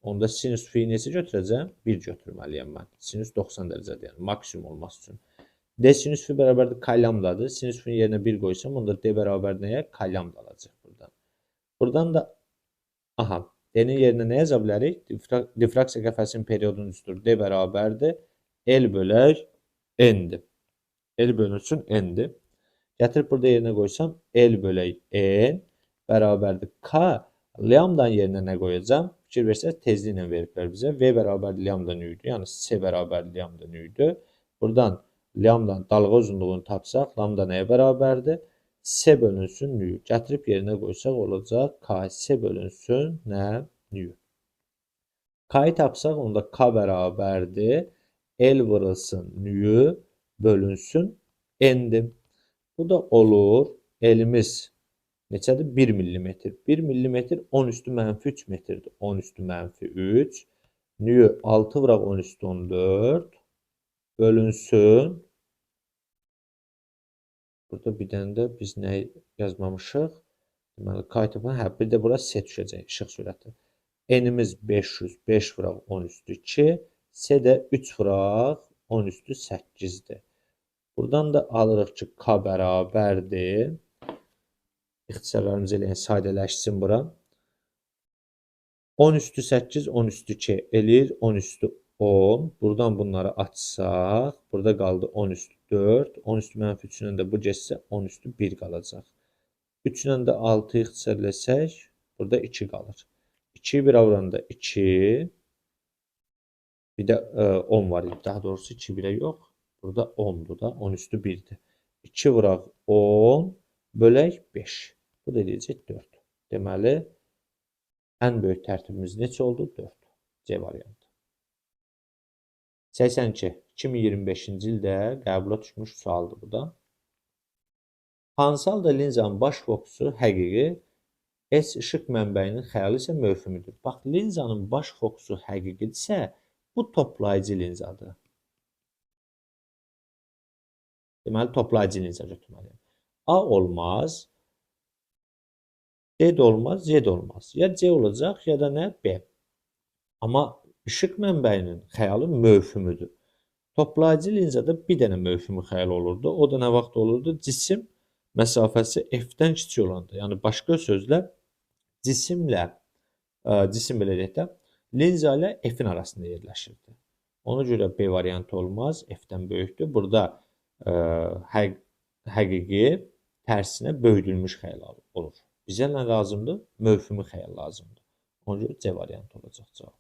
onda sinüs fi neçə götürəcəm? 1 götürməliyəm mən. Sinüs 90 dərəcədir, yəni maksimum olması üçün. D sinüs fi bərabərdir K lambdadır. Sinüs fi yerinə 1 qoysam, onda D bərabər nəyə? K lambda alacaq buradan. Buradan da, aha, D-nin yerinə nə yaza bilərik? Difraksiya qəfəsinin periodunun düsturu D bərabərdir L bölək N-dir. L bölünsün N-dir. Gətirib burada yerinə qoysam, L bölək N bərabərdir K. Lambdanın yerinə nə qoyacam? Fikir versəz, tezliklə veriblər bizə. V bərabərdir lambda nü-dür. Yəni C bərabərdir lambda nü-dür. Buradan lambdanın dalğa uzunluğunu tapsaq, lambda nəyə bərabərdir? C bölünsün nü. Gətirib yerinə qoysaq olacaq K C bölünsün nə? Nü. K-yı tapsaq, onda K bərabərdir L vurulsun nü bölünsün N-dir. Bu da olur. Elimiz neçədir? 1 millimetr. 1 millimetr 10 üstü mənfi 3 metrdir. 10 üstü mənfi 3. Nü 6 vuraq 10 üstü 14 bölünsün. Burada bir dənə də biz nə yazmamışıq? Deməli, K topu, hə, bir də bura C düşəcək, işıq sürəti. N-imiz 500, 5 vuraq 10 üstü 2, C də 3 vuraq 10 üstü 8-dir. Buradan da alırıq ki, K bərabərdir. İxtisarlarımızı eləyən sadələşsin bura. 10 üstü 8, 10 üstü 2 eləyir, 10 üstü 10. Buradan bunları açsaq, burada qaldı 10 üstü 4. 10 üstü mənfi 3-lə də bu getsə 10 üstü 1 qalacaq. 3-lə də 6-ı ixtisar eləsək, burada 2 qalır. 2-yi 1 vuranda 2, bir də 10 var idi. Daha doğrusu 2 1-ə yox, burada 10-dur da, 10 üstü 1-dir. 2 vuraq 10, bölək 5. Bu da eləyəcək 4. Deməli, ən böyük tərtibimiz neçə oldu? 4. C variantı. 82. 2025-ci ildə qəbula düşmüş sualdır bu da. Hansı halda linzanın baş fokusu həqiqi, S işıq mənbəyinin xəyali isə mövhümüdür. Bax, linzanın baş fokusu həqiqidirsə, bu toplayıcı linzadır. Deməli, toplayıcı linza götürməliyəm. A olmaz, D də olmaz, C də olmaz. Ya C olacaq, ya da nə? B. Amma işıq mənbəyinin xəyalı mövhümüdür. Toplayıcı linzada bir dənə mövhümü xəyal olurdu. O da nə vaxt olurdu? Cisim məsafəsi F-dən kiçik olanda. Yəni, başqa sözlə, cisimlə, cisim belə deyək də, linza ilə F-in arasında yerləşirdi. Ona görə B variantı olmaz, F-dən böyükdür. Burada həqiqi tərsinə böyüdülmüş xəyal olur. Bizə nə lazımdır? Mövhümü xəyal lazımdır. Ona görə C variantı olacaq cavab.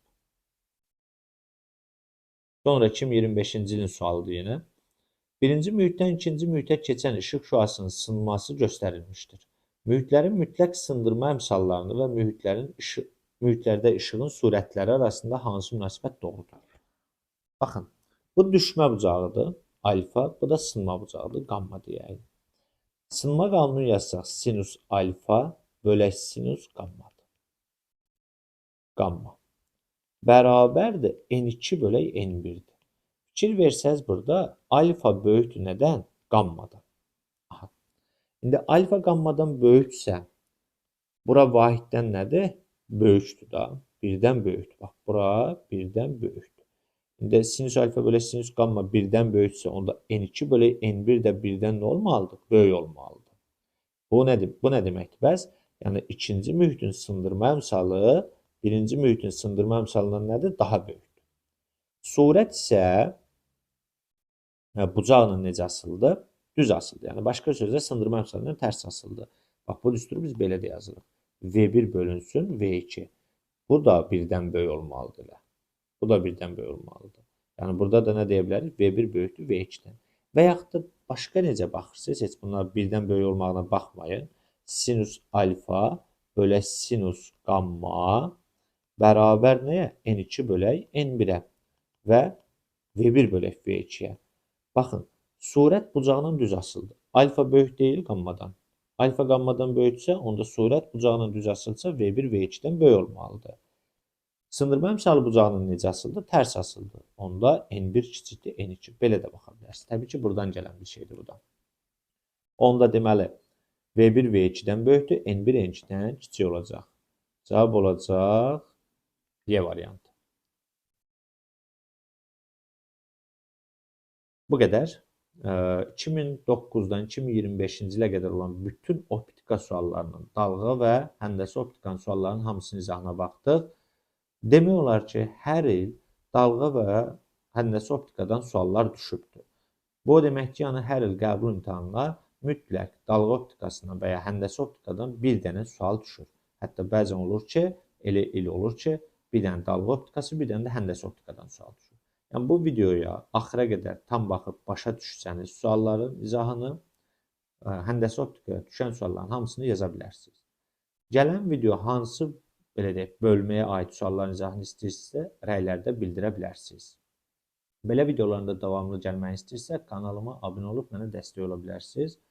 Sonra 2025-ci ilin sualıdır yenə. Birinci mühitdən ikinci mühitə keçən işıq şüasının sınması göstərilmişdir. Mühitlərin mütləq sındırma əmsallarını və mühitlərdə işığın surətləri arasında hansı münasibət doğrudur? Baxın, bu düşmə bucağıdır, alfa, bu da sınma bucağıdır, qamma deyək. Sınma qanunu yazsaq, sinus alfa bölək sinus qammadır. Qamma bərabərdir N2 bölək N1-dir. Fikir versəz burada alfa böyükdür nədən? Qammadan. Aha. İndi alfa qammadan böyüksə, bura vahiddən nədir? Böyükdür da. Birdən böyükdür. Bax, bura birdən böyükdür. İndi sinüs alfa bölək sinüs qamma birdən böyüksə, onda N2 bölək N1 də birdən nə olmalıdır? Böyük olmalıdır. Bu nədir? Bu nə deməkdir? Bəs, yəni ikinci mühitin sındırma əmsalı birinci mühitin sındırma əmsalından nədir? Daha böyükdür. Surət isə bucaqla necə asıldı? Düz asıldı. Yəni, başqa sözlə sındırma əmsalından tərs asıldı. Bax, bu düsturu biz belə də yazırıq. V1 bölünsün V2. Bu da birdən böyük olmalıdır. Bu da birdən böyük olmalıdır. Yəni, burada da nə deyə bilərik? V1 böyükdür V2-dən. Və yaxud da başqa necə baxırsınız? Heç bunlar birdən böyük olmağına baxmayın. Sinus alfa bölək sinus qamma bərabər nəyə? N2 bölək N1-ə və V1 bölək V2-yə. Baxın, surət bucağından düz asıldı. Alfa böyük deyil qammadan. Alfa qammadan böyüksə, onda surət bucağından düz asılsa V1 V2-dən böyük olmalıdır. Sındırma əmsalı bucağından necə asıldı? Tərs asıldı. Onda N1 kiçikdir N2. Belə də baxa bilərsiniz. Təbii ki, buradan gələn bir şeydir bu da. Onda deməli, V1 V2-dən böyükdür, N1 N2-dən kiçik olacaq. Cavab olacaq Y variantı. Bu qədər. 2009-dan 2025-ci ilə qədər olan bütün optika suallarının, dalğa və həndəsi optikanın suallarının hamısının izahına baxdıq. Demək olar ki, hər il dalğa və həndəsi optikadan suallar düşübdür. Bu o demək ki, yəni hər il qəbul imtahanına mütləq dalğa optikasından və ya həndəsi optikadan bir dənə sual düşür. Hətta bəzən olur ki, elə il olur ki, bir dənə dalğa optikası, bir dənə də həndəsi optikadan sual düşür. Yəni, bu videoya axıra qədər tam baxıb başa düşsəniz sualların izahını, həndəsi optikaya düşən sualların hamısını yaza bilərsiniz. Gələn video hansı, belə deyək, bölməyə aid sualların izahını istəyirsinizsə, rəylərdə bildirə bilərsiniz. Belə videoların da davamlı gəlməyini istəyirsə, kanalıma abunə olub mənə dəstək ola bilərsiniz.